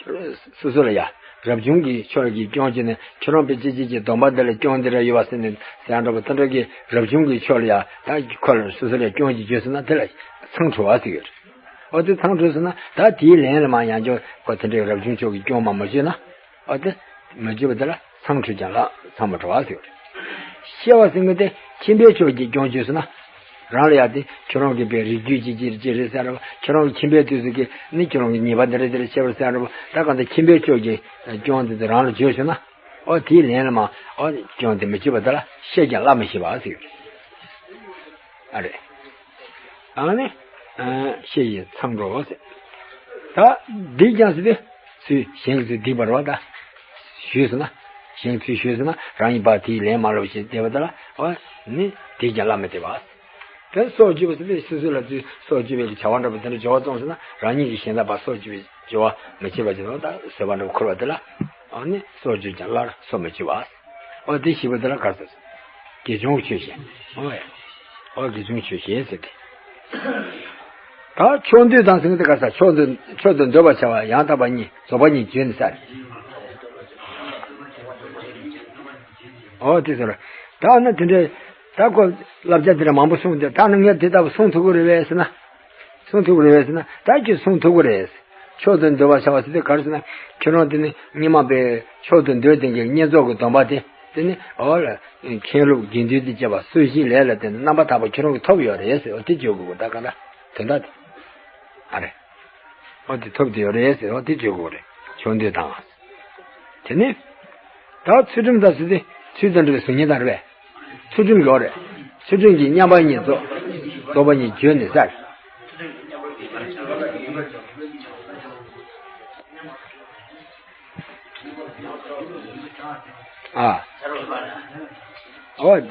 བ། སོ་སོ་ལ་ཡ། རབ་བྱུང་གི་ཕྱོགས་ཀྱི་སྐྱོན་བརྗོད་ནས། ཁྱོད་རང་དཔེ་ཅི་ཅི་ཅི་སྡོམ་པ་འདི་ལ་སྐྱོན་འདི་འདྲ་ཡོད་པ་ཟེར་ནས་ཟེར་ཡ་འདྲ་པོ་དེ་འདྲ་གི་རབ་བྱུང་གི་ཕྱོགས་ལ་ཡ། ད་ཁོ་ལ་སོ་སོ་ལ་སྐྱོན་ཅིག་བརྗོད་ཟེར་ན་དེ་ལ་མཚང་འདྲུ་བ་ཟེར་གྱི་རེད། འོ་དེ་མཚང་འདྲུ་ཟེར་ན། ད་དེའི་ལན་ལ་མར་ཡང་བསྐྱར་ཁོ་དེ་འདྲའི་རབ་བྱུང་མཆོག་གི་སྐྱོན་མར་མ་བརྗོད་ན། འོ་དེ་མ་བརྗོད་པ་དེ་ལ་མཚང་འདྲུ་ཀྱང་བླ་མཚང་མི་འདྲུ་བ་ཟེར། ཤེས་པ་ཟེར་མཁན་དེ་ཁྱིམ་པའི་ཕྱོགས་ཀྱི་སྐྱོན་བརྗོད་ཟེར་ན། རང་ལ་ཡ་དེ་ཁྱོད་རང་གི་དཔེ་རིགས་རྒྱུད་ཅིག་ཅིག་ཅིག་རེད་ཟེར་ར་བ། ཁྱོད་རང་གི་ཁྱིམ་པའི་དུས་སུ་གི་ནི་ཁྱོད་རང་གི་ཉེས་པ་འདི་འདྲ་འདི་འདྲ་བྱས་པ་རེད་ཟེར་ར་བ། ད་གང་ལྟར་ཁྱིམ་པའི་ཕྱོགས་ཀྱི་སྐྱོན་དེ་ཚོ་རང་ལ་བརྗོད་བྱུང་ན། འོ་དེའི་ལན་ལ་མར། འོ་སྐྱོན་དེ་མི་བརྗོད་པ་དེ་ལ་ཤེས་ཀྱང་བླ་མི་ཤེས་པ་ཟེར་གྱི་རེད། ཨ་རེད། ཨ་ནི། ཨ། ཤེས་བཞིན་མཚང་འདྲུ་བ་ཟེར། ད་སྡིག་ཀྱང་ཟེར་དུས་ཚུལ་གཞན་གྱི་ཚུལ་སྡིག་པ་རེད་བ། ད་ཞུས་ཟེར་ན། གཞན་གྱི་ཚུལ་ཞུས་ཟེར་ན། རང་ཉིད་པ་དེའི་ལན་མ་སློག་བཞིན་བསྡད་པ་དེ་ལ། འོ་ནི་སྡིག་ཀྱང་བླ་མི་སྡིག་པ། དེ་སྲོག་གཅོད་པ་ཟེར་དུས་སོ་སོ་ལ་ཚུལ་སྲོག་གཅོད་པའི་བྱ་བ་འདྲ་པོ་དེ་འདྲ་སྦྱོར་བ་བཙོང་ཟེར་ན། རང་ཉིད་ཀྱིས་གཞན་དག་པ་སྲོག་གཅོད་པའི་སྦྱོར་བ་མི་བྱེད་པ་ཅིག་དང་། ད་བཟོད་པ་འདྲ་པོ་འཁོར་བ་དེ་ལ། འོ་ནི་སྲོག་གཅོད་ཀྱང་བླར་སྲོག་མི་གཅོད་པ། འོ་དེ་ཞེས་པ་དེ་ལ་ག་རེ་ཟེར། དགེ་སྦྱོང་ཆོས་བཞིན། འོ་ཡ། འོ་དགེ་སྦྱོང་ཆོས་བཞིན་ཟེར་ཏེ། ད་ཕྱོགས་འདུས་དང་ཟེར་མཁན་དེ་ག་རེ་ཟེར། ཕྱོགས་འདུས། ཕྱོགས་དུ་འདོད་པར་བྱ་བ་ཡང་དག་པ་གཉིས། རྫོགས་པ་གཉིས་བརྗོད་ནས་ཟེར། འོ་དེ་ཟེར། ད་ནི་དེ་འདྲའི། ད་ཁོ་བསླབ་བྱ་དེ་འདྲ་མང་པོ་གསུངས་ཏེ། ད་ནི་ངས་དེ་ལྟ་བུ་གསུང་ཐུབ་ཀྱི་རེད་པས་ཟེར་ན། གསུང་ཐུབ་ཀྱི་རེད་པས་ཟེར་ན། ད་ཁྱོད་གསུང་ཐུབ་ཀྱི་རེད། ཕྱོགས་དུ་འདོད་པར་བྱ་བ་ཟེར་དུས་ག་རེ་ཟེར་ན། ཁྱོད་རང་དེ་ནི་སྔོན་མ་པའི་ཕྱོགས་དུ་འདོད་ལྡན་གྱི་བསྙེན་རྫོགས་ཀྱི་སྡོམ་པ་དེ། དེ་ནི་འོ་ལ། མཁན་སློབ་དགེ་འདུན་དང་བཅས་པ་གསོལ་ཞིང་ལས་ལ་བརྟེན་ནས་རྣམ་པར་དག་པ་ཁྱོད་རང་གིས་ཐོབ་ཡོད་རེད་ཟེར། འོ་དེ་བརྗོད་དགོས། ད་ག་ད་དོན་དག་དེ། ཨ་རེ། འོ་དེ་ཐོབ་བསྡད་ཡོད་རེད་ཟེར། འོ་དེ་བརྗོད་དགོས་རེད། ཕྱོགས་འདུས་དང་། དེ་ནི། ད་ཚུལ་ཁྲིམས་དང་ཟེར་དུས་ཚུལ་དང་འབྲེལ་བའི་གཟུགས་བརྙན་དང་རེད་པས། ཚུལ་ཁྲིམས་ཀྱི། འོ་རེད། ཚུལ་ཁྲིམས་ཀྱི་མཉམ་པ་གཉིས། རྫོགས། རྫོགས་པ་གཉིས་བརྗོད་ནས་ཟེར། ཨ། འོ། ཨུ།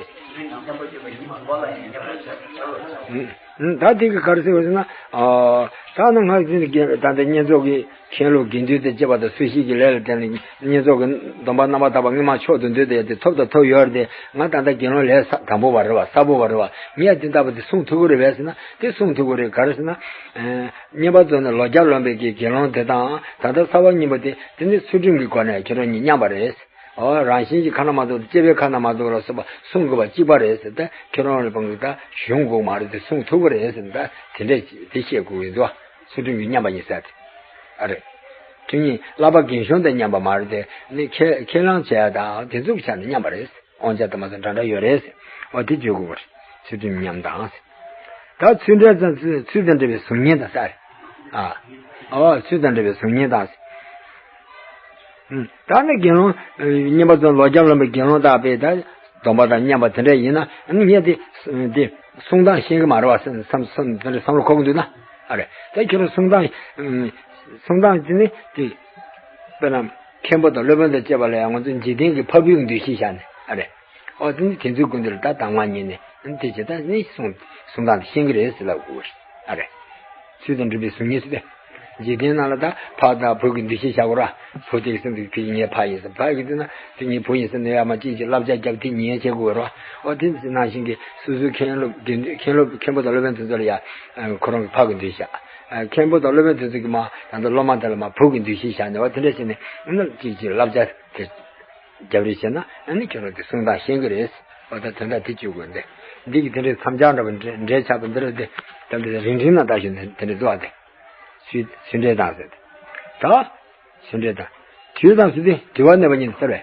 ཨུ། ད་དེ་གིས་ག་རེ་ཟེར་བ་ཟེར་ན། ཨ། ད་ནི་ང་ཚོའི་ད་ལྟ་བསྙེན་རྫོགས་ཀྱི་མཁན་སློབ་དགེ་འདུན་དང་བཅས་པ་དང་གསོལ་ཞིང་གི་ལས་ལ་བརྟེན་ནས་བསྙེན་རྫོགས་ཀྱི་སྡོམ་པ་རྣམ་པར་དག་པ་སྔོན་མ་མཆོག་ཏུ་འདོད་དེ་ཡོད་དེ། ཐོབ་དང་ཐོབ་ཡོད་རེད་དེ། ང་ད་ལྟ་དགེ་སློང་ལས་དང་པོ་བ་རེད་བ། གསར་པ་བ་རེད་བ། ངས་དེ་ལྟ་བུ་དེ་གསུང་ཐུབ་ཀྱི་རེད་པས་ཟེར་ན། དེ་གསུང་ཐུབ་ཀྱི་རེད། ག་རེ་ཟེར་ན། ཨེ། བསྙེན་པར་རྫོགས་ནས་ལོ་བརྒྱ་ལོན་པའི་གི་དགེ་སློང་དེ་དང་། ད་ལྟ་གསར་པ་རྙིང་པ་དེ། དེ་ནི་ཚུལ་ཁྲིམས་ཀྱི་སྒོ་ནས་ཁྱེད་རང་གཉིས་མཉམ་པ་རེད། འོ། རང་བཞིན་གྱིས་ཁ་ན་མ་ཐོ་དང་། སྤྱོད་པས་ཁ་ན་མ་ཐོ་ལ་སོགས་པ་གསུང་དགོས་པ་གཅིག་པ་རེད་ཟེར། ད་ཁྱོད་རང་ལ་དཔང་གི་ད་གཞུང་དགོས་མ་རེད་དེ། གསུང་ཐུབ་ཀྱི་རེད་ཟེར། ད་དེ་འདྲས་དེ་བཤད་དགོས་ཀྱི་འདུག། ཚུལ་ཁྲིམས་ཀྱི་མཉམ་པ་གཉིས་ཟེར་དེ། ཨ་རེད། ཁྱོད་གཉིས་བསླབ་པ་རྒན་གཞོན་དང་མཉམ་པ་མ་རེད་དེ། ནི་ཁས་ཁས་བླངས་བྱས་ཡ་དང་དེ་ཚོ་གི་ཆ་ནས་མཉམ་པ་རེད། དབང་ཆ་དུ་མ་སོང་འདྲ་འདྲ་ཡོད་རེད་ཟེར། འོ་དེ་བརྗོད་དགོས་པ་རེད། ཚུལ་ཁྲིམས་མཉམ་དང་ཟེར། ད་ཚུལ་འབྲེལ་ཙམ་ཚུལ་ཚུལ་དང་འབྲེལ་བའི་གཟུགས་བརྙན་དང་ཟེར། ཨ། འོ་ཚུལ་དང་འབྲེལ་བའི་གཟུགས་བརྙན་དང་ཟེར། ད་ནི་དགེ་སློང་། བསྙེན་པར་རྫོགས་ལོ་བརྒྱ་ལོན་པའི་དགེ་སློང་དག་པས་ད་སྡོམ་པ་དང་མཉམ་པ་དེ་འདྲ་ཡིན་ན། ཨ་ནི་ངས་དེ་དེ་གསུང་སྟངས་ཤེས་ཀྱི་མ་རེད་བ་བསམ་བསམ་དེ་འདྲ་བསམ་བློ་འཁོར་གྱི་འདུག་ན། ཨ་རེད། ད་ཁྱོད་རང་གསུང་སྟངས། གསུང་སྟངས་དེ་ནི་དེ། དཔེར་ན། མཁན་པོ་དང་སློབ་དཔོན་དང་བཅས་པ་ལ་ཡང་ང་ཚོས་འཇིག་རྟེན་གྱི་འཕགས་བོད་ཀྱི་འདུ་ཤེས་བཞག་ནས། ཨ་རེད། ཨོ་དེ་ནི་དེ་ཚོའི་སྐུ་མདུན་ལ་ད་དྭངས་མ་ཉིད་ནས་དེ་བྱས། ད་ནི་གསུང་གསུང་སྟངས་དེ་ཤེས་ཀྱི་རེད་ཟེར་ལབ་དགོས་པ་རེད། ཨ་རེད། ཚུལ་དང་འགྲིག་པའི་གཟུགས་བརྙན་ཟེར་ཏེ། འཇིག་རྟེན་ནང་ལ་ད་འཕགས་དང་བོད་ཀྱི་འདུ་ཤེས་བཞག་དགོས་ར། བོད་དེ་གི་སེམས་དེ་གི་ངའི་ཕ་ཡིན་ཟེར། ཕ་གི་དེ་ན་དེ་ངའི་བུ་ཡིན་ཟེར་ནས་ཡ་མ་གཅིག་གིས་བསླབ་བྱ་བརྒྱབ་དེ་ཉན་བྱེད་དགོས་ར། ཨོ་དེ་ནང་བཞིན་གྱི་སོ་སོའི་མཁན་སློབ་དགེ་འདུན། མཁན་སློབ་མཁན་པོ་དང་སློབ་དཔོན་དེ་ཚོ་ལ་ཡ་ཁོ་རང་གི་ཕ་གི་འདུ་ཤེས་བཞག། མཁན་པོ་དང་སློབ་དཔོན་དེ་ཚོ་གི་མ་ད་ལྟ་སློབ་མ་དེ་ལ་མ་བུ་གི་འདུ་ཤེས་བཞག་ནས། ཨོ་དེ་འདྲ་བྱས་ནས་ཨ་ནི་གཅིག་གིས་བསླབ་བྱ་དེ་རྒྱབ་རེས་བྱས་ན། ཨ་ནི་ཁྱོད་རང་གི་གསུང་སྟངས་ཤེས་ཀྱི་རེད། འོ་ད་དོན་དག་དེ་བཅུག་དགོས་འདི། འདི་གི་དེ་འདྲའི་མཚམས་སྦྱར་འདྲ་པོ་འདྲ་འདྲ་ཆགས་པ་འདི་རེད་དེ། ད་འདི་རིང་རིང་ན་ད་ཞུ་ནས་དེ་འདྲ་འདུག་ཨ། དེ་ཚུལ་ཚུལ་འབྲེལ་དང་ཟེར་ཏེ། ད་ཚུལ་འབྲེལ་དང་། དུས་དང་ཟེར་ཏེ་དུས་བབ་གནས་པ་ཉིད་དུ་ཟེར་བས།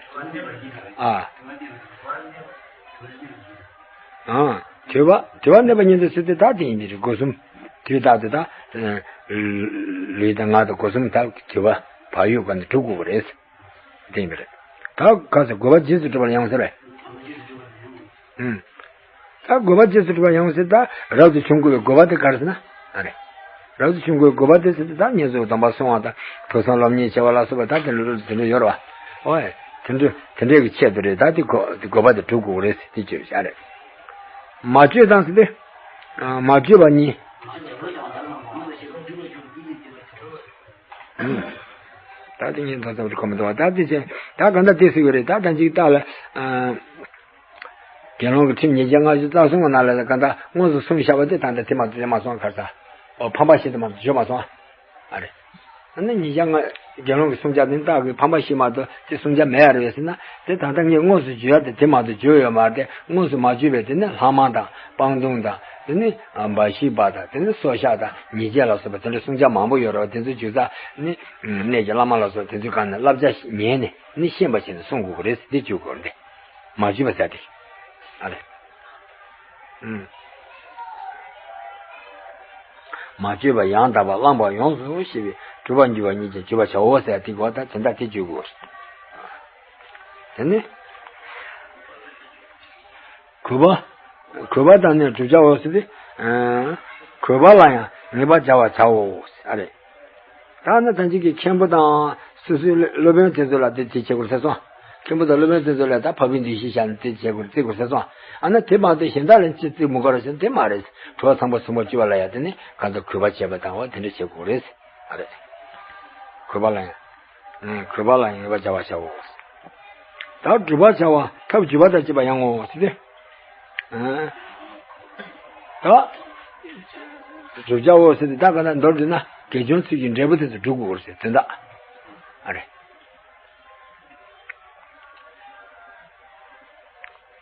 ཨ། ཨ། དུས་བབ་དུས་བབ་གནས་པ་ཉིད་དུ་ཟེར་ཏེ། ད་དེ་ཡིན་པའི་རེད། སྒོ་གསུམ། དུས་རྟག་ཏུ་ད་ལུས་དང་ངག་དང་སྒོ་གསུམ་ད་དུས་བབ་བག་ཡོད་སྒོ་ནས་གྲུབ་དགོས་པ་རེད། དེ་ཡིན་པ་རེད། ད་ག་ཟེར། དགོས་པ་རྗེས་སུ་གྲུབ་པ་ལ་ཡང་ཟེར་བས། ཨུམ། ད་དགོས་པ་རྗེས་སུ་གྲུབ་པ་ཡོང་ཟེར། ད་རབ་ཏུ་བྱུང་དགོས་པའི་དགོས་པ་དེ་ག་རེ་ཟེར་ན། ཨ་རེ། རབ་ཏུ་བྱུང་དགོས་པའི་དགོས་པ་དེ་ཟེར་ཏེ། ད་ངེད་ཚོས་སྡོམ་པ་བསྲུང་བ་དང་ཐོས་བསམ་སློབ་གཉེར་བྱེད་པ་ལ་སོགས་པ། ད་དེ་འདྲ་དེ་འདྲ་ཡོད་རེད་བ། ཨོ་ཨེ། དེ་འདྲ་དེ་འདྲའི་གི་ཆེད་དུ་རེད། ད་དེ་དགོས་དེ་དགོས་པ་དེ་གྲུབ་དགོས་རེད་ཟེར་དེ་བརྗོད་བྱ་རེད། མ་བརྗོད་དང་ཟེར་ཏེ། ཨ། མ་བརྗོད་པ་གཉིས། ཨུམ། ད་དེ་ངས་མདོ་ཙམ་རེ་གོ་མི་འདུག་བ། ད་དེ་བྱས་ད་ག་འདྲ་དེ་ཟེར་གི་རེད། ད་ད་ཅིག་ལྟ་ལ། ཨ། དགེ་སློང་གི་ཁྲིམས་ཉིས་བརྒྱ་ལྔ་བཅུ་རྩ་གསུམ་གྱི་ནང་ལ་ག་འདྲ་དངོས་སུ་གསུངས་བཞག་པ་དེ་ད་ལྟ་དེ་མ་གཏོགས་དེ་མ་སོང་། ག་རེ་ཟ། ཨོ། ཕམ་པ་བཞི་དེ་མ་གཏོགས་བརྗོད་མ་སོང་། ཨ་རེ། ཨ་ནི་ཉིས་བརྒྱ་ལྔ། དགེ་སློང་གི་བསྲུང་བྱ་དེ་དག་གི་ཕམ་པ་བཞི་མ་གཏོགས་དེ་བསྲུང་བྱ་མེད་རེད་ཟེར་ན། དེ་ད་ལྟ་ངས་དངོས་སུ་བརྗོད་ཡ་དེ་དེ་མ་གཏོགས་བརྗོད་ཡོད་མ་རེད། དེ་དངོས་སུ་མ་བརྗོད་པའི་དེ་ནི་ལྷག་མ་དང་སྤང་ལྟུང་དང་། དེ་ནི་འབའ་ཞིག་པ་དང་། དེ་ནི་སྲོག་ཆགས་དང་ཉེས་བྱས་ལ་སོགས་པ་དེ་འདྲ་བསྲུང་བྱ་མང་པོ་ཡོད་རེད་བ། དེ་ཚོ་བརྗོད་ས་ནི་གནས་ཀྱི་བླ་མ་ལ་སོགས་དེ་ཚོའི་སྒང་ནས་བསླབ་བྱ་ཉན་ནས་ནི་ཤེས་པ་བྱས་ནས་བསྲུང་དགོས་ཀྱི་རེད་ཟེར་དེ་བརྗོད་དགོས་རེད། མ་བརྗོད་པ་ཟེར་དེ། ཨ་རེ། ཨུམ། མ་བརྗོད་པ་ཡང་དག་པར་བླངས་པ་ཡོངས་སུ་ཤེས་པས་གྲུབ་པར་འགྱུར་བ་ཉིད་ཀྱང་བརྗོད་པར་བྱའོ་ཟེར་དེ་གོ། ད་དེ་འདྲ་དེ་བརྗོད་དགོས། དེ་ནི། གུས་པ། གུས་པ་དང་ནི་བསྒྲུབ་བྱའོ་ཟེར་ཏེ། ཨ། གུས་པ་ལ་ཡང་ངེས་པར་སྦྱར་བར་བྱའོ། ཨ་རེ། ད་ནི་ད་ཅིག་གི་མཁན་པོ་དང་སོ་སོའི་སློབ་དཔོན་དེ་ཚོ་ལ་དེ་དེ་བྱེད་དགོས་ཟེར་སོང་། མཁན་པོ་དང་སློབ་དཔོན་དེ་ཚོ་ལ་ད་འཕགས་པའི་འདུ་ཤེས་བཞག་ནས་དེ་བྱེད་དགོས། བརྩི་དགོས་ཟེར་སོང་། ཨ་ནི་དེ་མ་གཏོགས་གཞན་དག་ལ་ཅི་བརྩི་མི་དགོས་རེད་ཟེར་ན་དེ་མ་རེད། གྲུབ་པ་ཚང་པོ་ཚང་པོ་སྤྱོད་པ་ལ་ཡང་དེ་ནི་གང་ལྟར་གུས་པ་བྱེད་པ་དང་འོ་དེ་འདྲ་བྱེད་དགོས་རེད། ཨ་རེ། གུས་པ་ལ་ཡང་། ཨང་། གུས་པ་ལ་ཡང་ངེས་པར་སྦྱར་བར་བྱའོ། ད་བསྒྲུབ་པར་བྱ་བ་ཐབས་བསྒྱུར་བ་དང་བཅས་པ་ཡང་ངོ་ཟེར་ཏེ། ཨང་། ད་བསྒྲུབ་བྱའོ་ཟེར་ཏེ། ད་ག་ན་མདོར་བསྡུས་ན་དགེ་སྦྱོར་ཚུལ་གྱི་འབྲས་བུ་དེ་ཚོ་སྒྲུབ་དགོས་ཟེར་དོན་དག་ཨ་རེ།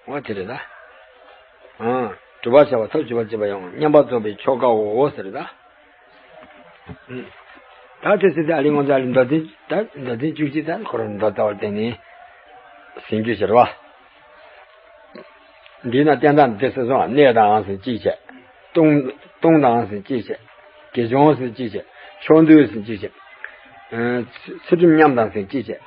འོ་དེ་རེད་ད། ཨང་། བསྒྲུབ་པར་བྱ་བ་ཐབས་བསྒྱུར་བར་བྱེད་པ་ཡང་མཉམ་པར་རྫོགས་པའི་ཆོ་གའོ་ཟེར་ད། ཨང་། ད་དེ་ཚེ་དེ་ཨ་ལི་ངོ་ཚ་ལི་མདོ་དོན་ད་མདོ་དོན་བཅུ་གཅིག་ད་ཁོ་རང་མདོ་ལྟ་བར་བརྟེན་ནས་ཟིན་རྒྱུ་ཟེར་བ། འདི་ན་བསྟན་དང་འདི་སེ་སོང་། གནས་དང་ཟིན་གཅིག་བྱས། ལྟུང་ལྟུང་དང་ཟིན་གཅིག་བྱས། དགེ་སྦྱོར་ཟིན་གཅིག་བྱས། ཕྱོགས་འདུས་ཟིན་གཅིག་བྱས། ཚུལ་ཁྲིམས་ཉམས་དང་ཟིན་གཅིག་བྱས།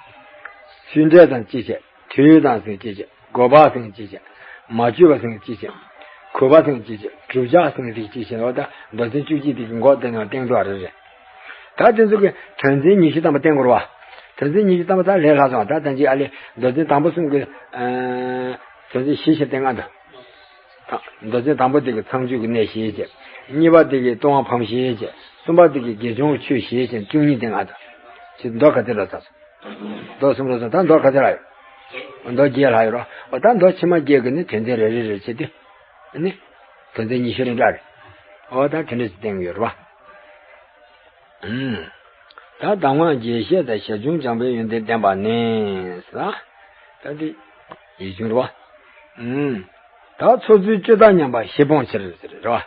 སུས་འབྲས་དང་གཅིག་བྱས། དུས་དང་ཟིན་གཅིག་བྱས། དགོས་པ་ཟིན་གཅིག་བྱས། མ་བཅོས་པ་ཟིན་གཅིག་བྱས། གུས་པ་ཟིན་གཅིག་བྱས། བསྒྲུབ་བྱ་ཟིན་གཅིག་བྱས། འོ་ད་མདོ་ཚན་བཅུ་གཅིག་དེ་གི་འགོ་དེ་ནང་སྟེང་དུ་ཨ་རེ་རེད། ད་དེ་ཚོ་གི་དོན་ཚན་ཉི་ཤུ་ཐམ་པ་བསྟན་དགོས་རེད་བ། དོན་ཚན་ཉི་ཤུ་ཐམ་པ་ད་ལས་སླ་སོང་། ད་ལྟ་ཅིག་ཨ་ལས་མདོ་ཚན་དང་པོ་གསུམ་གི། ཨ། དོན་ཚན་བཞི་ཞིག་བསྟན་ང་ད། མདོ་ཚན་དང་པོ་དེ་གི་ཚངས་སྤྱོད་ཀྱི་གནས་བཞི་བྱས། གཉིས་པ་དེ་གི་ལྟུང་བ་ཕམ་བཞི་བྱས། གསུམ་པ་དེ་གི་དགེ་སྦྱོར་ཆོས་བཞི་བྱས། བཅུ་གཉིས་བསྟན་ང་ད། ཅིག་མདོ་ག་ཚོད་ལ་ཚར་སོང་། མདོ་གསུམ་རེ་སོང་། ད་མདོ་ག་ཚོད་ལ་ཡོད། མདོ་བརྒྱད་ལྷག་ཡོད་རོ། འོ་ད་མདོ་ཕྱི་མ་བརྒྱད་ཀྱི་ནི་དོན་ཚན་རེ་རེ་རེ་བྱས་ཏེ། ཨ་ནི། དོན་ཚན་ཉི་ཤུ་རེ་འདྲ་རེད། འོ་ད་དེ་འདྲ་ཞིག་བསྟན་གྱི་ཡོད་རེད་བ། ཨུམ། ད་གདམས་ངག་རྒྱས་བཤད་དང་ཞལ་བྱུང་སྦྱངས་པའི་ཡོན་ཏན་ལྡན་པ་ནི་ཟེར། ད་དེ་ཡིག་ཆུང་རེད་བ། ཨུམ། ད་ཚོགས་ཚུལ་སྤྱོད་དང་ཉམས་པ་བཞི་སྤོང་ཕྱིར་ཟེར་རེད་བ།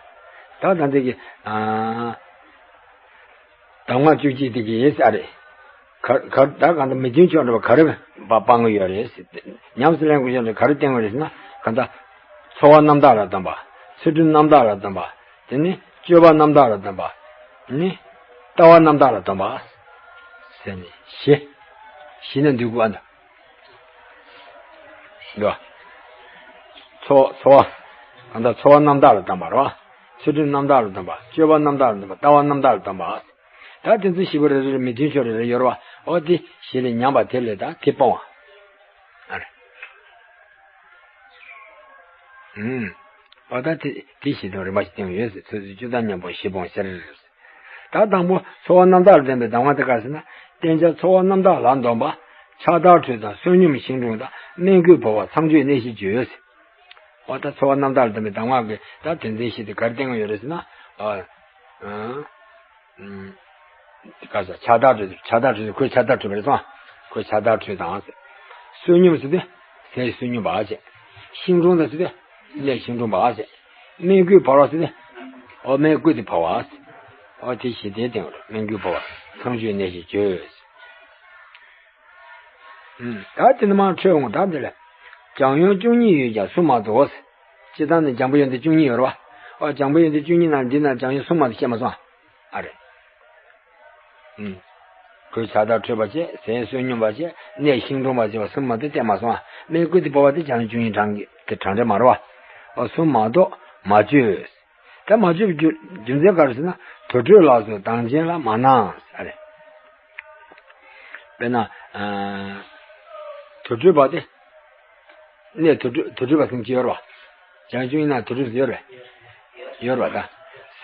ད་ད་འདི་གི། ཨ། གདམས་ངག་བཅུ་གཅིག་དེ་གིས་ཨ་རེ། ག་ག་ད་གང་ལྟར་མི་མཐུན་ཕྱོགས་འགྲོ་བ་ག་རེ་སྤང་གི་ཡོད་རེད་ཟེར་ཏེ། ཉམས་སུ་ལེན་དགོས་ཕྱོགས་འགྲོ་ག་རེ་བསྟན་དགོས་རེད་ཟེར་ན། གང་ལྟར་འཚོ་བ་རྣམ་དག་ལ་སྡོམ་པ། ཚུལ་ཁྲིམས་རྣམ་དག་ལ་སྡོམ་པ། དེ་ནི་སྤྱོད་པ་རྣམ་དག་ལ་སྡོམ་པ། ནི་ལྟ་བ་རྣམ་དག་ལ་སྡོམ་པ། ཟེར་ནས་བཞི། བཞི་ནས་འདུས་དགོས་ཨ་འདྲ། འདུ། འཚོ་འཚོ་བ། གང་ལྟར་འཚོ་བ་རྣམ་དག་ལ་སྡོམ་པ་རེད་བ། ཚུལ་ཁྲིམས་རྣམ་དག་ལ་སྡོམ་པ། སྤྱོད་པ་རྣམ་དག་ལ་སྡོམ་པ། ལྟ་བ་རྣམ་དག་ལ་སྡོམ་པ། ད་དེ་ཚོ་བཞི་པོ་རེ་རེ་རེ་མི་མཐུན་ཕྱོགས་རེ་རེ་ཡོད་རེད་བ། འོ་དེ་བཞི་ལས་ཉམས་པ་དེ་ལས་ད་དེ་སྤོང་བ། ཨ་རེ། ཨུམ། འོ་ད་དེ་དེ་བཞི་དང་རིམ་པ་ཞིག་བསྟན་ཡོད་ཟེར། ཚོགས་ཚུལ་སྤྱོད་དང་ཉམས་པ་བཞི་སྤོང་ཕྱིར། ད་དང་པོ་འཚོ་བ་རྣམ་དག་ལ་སྡོམ་པའི་གདམས་ངག་དེ་ག་རེ་ཟེར་ན། བསྟེན་བྱ་འཚོ་བ་རྣམ་དག་ལ་སྡོམ་པ། ཕྱག་དར་ཁྲུས་དང་བསོད་སྙོམས་ཤིང་དྲུང་དང་། སྨན་བསྐུལ་བོར་བ། ཚངས་སྤྱོད་གནས་བཞི་བརྗོད་ཟེར། འོ་ད་འཚོ་བ་རྣམ་དག་ལ་སྡོམ་པའི་གདམས་ངག་གི་ད་དོན་ཚན་བཞི་དེ་ག་རེ་བསྟན་གྱི་ཡོད་རེད་ཟེར་ན། ཨ། ཨ། ཨུམ། དེ་ག་ཟེར། ཕྱག་དར་ཁྲུས། ཕྱག་དར་ཁྲུས། ཁོས་ཕྱག་དར་ཁྲུས་པ་རེད་སོང་། ཁོས་ཕྱག་དར་ཁྲུས་དང་ཟེར། བསོད་སྙོམས་ཟེར་དུས་ཟས་བསོད་སྙོམས་པ་བྱས། ཤིང་དྲུང་དང་ཟེར་དུས་གནས་ཤིང་དྲུང་པ་བྱས། སྨན་བསྐུལ་བོར་བ་ཟེར་དུས། འོ་སྨན་བསྐུལ་ཏེ་བོར་བ་ཟེར། འོ་དེ་བཞི་དེ་བསྟན་པ་རེད། སྨན་བསྐུལ་བོར་བ། ཚངས་སྤྱོད་གནས་བཞི་བརྗོད་ཟེར། ཨུམ། ད་དེ་ནས་མར་འཕྲོས་འོང་། ད་འདི་ལ། སྦྱང་ཡོན་བཅུ་གཉིས་ཡོད་ཀྱང་གསུམ་མ་གཏོགས། སྤྱིར་བཏང་ནས་སྦྱང་བའི་ཡོན་ཏན་བཅུ་གཉིས་ཡོད་རེད་བ། ཨོ་སྦྱང་བའི་ཡོན་ཏན་བཅུ་གཉིས་ནང་འདི་ན་སྦྱང་ཡོན་གསུམ་མ་གཏོགས་བཤད་མ་སོང་། ཨ་རེ། ཨུམ། ཁོས་ཕྱག་དར་ཁྲུས་པ་བྱས། ཟས་བསོད་སྙོམས་པ་བྱས། གནས་ཤིང་དྲུང་པ་བྱས་པ་གསུམ་མ་གཏོགས་བསྟན་མ་སོང་། སྨན་བསྐུལ་ཏེ་བོར་བ་དེ་སྦྱང་ཡོན་བཅུ་གཉིས་གྲངས་ཀྱི་དེ་གྲངས་འདྲ་མ་རེད་བ། པ་གསུམ་མ་གཏོགས་མ་བརྗོད། ད་མ་བརྗོད་པའི་རྒྱུ་རྒྱུ་མཚན་ག་རེ་ཟེར་ན། དུར་ཁྲོད་ལ་སོགས་གདངས་ཅན་ལ་མ་གནང་ཟེར་རེད། དཔེར་ན། ཨ། དུར་ཁྲོད་པ་དེ། གནས་དུར་ཁྲོད་དུར་ཁྲོད་པ་ཟེར་གྱི་ཡོད་རེད་བ། བྱང་ཆུབ་ཡིན་ན་དུར་ཁྲོད་ཟེར་ཡོད་རེད། ཡོད་རེད་བ་ད།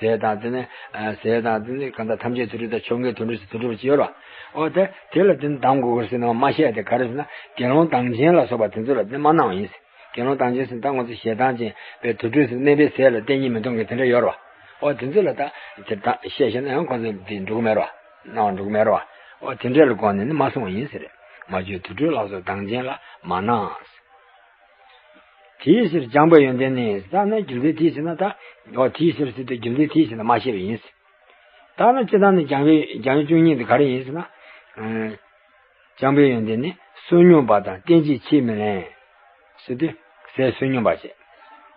ཟས་དང་དེ་ནས། ཨ། ཟས་དང་དེ་ནས་གང་ལྟར་ཐམས་ཅད་དུར་ཁྲོད་དང་ཆོ་གའི་དུར་ཁྲོད་ཟེར་དུར་ཁྲོད་པ་ཅིག་ཡོད་རེད་བ། འོ་དེ་དེ་ལ་དེ་ནི་གདམས་དགོས་ཀྱི་རེད་ཟེར་ན་མ་བཤད་དེ། ག་རེ་ཟེར་ན་དགེ་སློང་གདངས་ཅན་ལ་སོགས་པ་དེ་ཚོ་ལ་དེ་མ་གནང་བ་ཡིན་ཟེར། དགེ་སློང་གདངས་ཅན་ཟེར་ན་ད་ང་ཚོ་ཞེ་སྡང་ཅན་པའི་དུར་ཁྲོད་ཟེར། གནས་པའི་ཟས་ལ་བརྟེན་ཉིད་མི་གཏོང་མཁན་དེ་འདྲ་ཡོད་རེད་བ། འོ་དེ་ཚོ་ལ་ད་དེ་ད་བཤད་བཤད་ན་ཡང་ཁོ་ཚོ་དེ་འགྲིག་གི་མེད་རེད་བ། གནང་བ་འགྲིག་གི་མེད་རེད་བ། འོ་དེ་འདྲ་ལ་དགོངས་ནས་ནི་མ་གསུངས་པ་ཡིན་ཟེར། མ་བརྗོད་དུར་ཁྲོད་ལ་སོགས་གདངས་ཅན་ལ་མ་གནང་། དེའི་ཕྱིར་སྦྱངས་པའི་ཡོན་ཏན་ནི། ད་ནི་རྒྱུ་མཚན་དེའི་ཕྱིར་ན་ད། འོ་དེའི་ཕྱིར་ཟེར་དུས་རྒྱུ་མཚན་དེའི་ཕྱིར་ན་མ་བཤད་པ་ཡིན་ཟེར། ད་ནི་སྤྱིར་བཏང་ནི་སྦྱང་བའི་སྦྱང་བའི་བཅུ་གཉིས་དེ་ག་རེ་ཡིན་ཟེར་ན། ཨ། སྦྱངས་པའི་ཡོན་ཏན་ནི། བསོད་སྙོམས་པ་དང་རྟེན་ཅིང་ཕྱིས་མི་ལེན། ཟེར་དུས་ཟས་བསོད་སྙོམས་པ་བྱེད།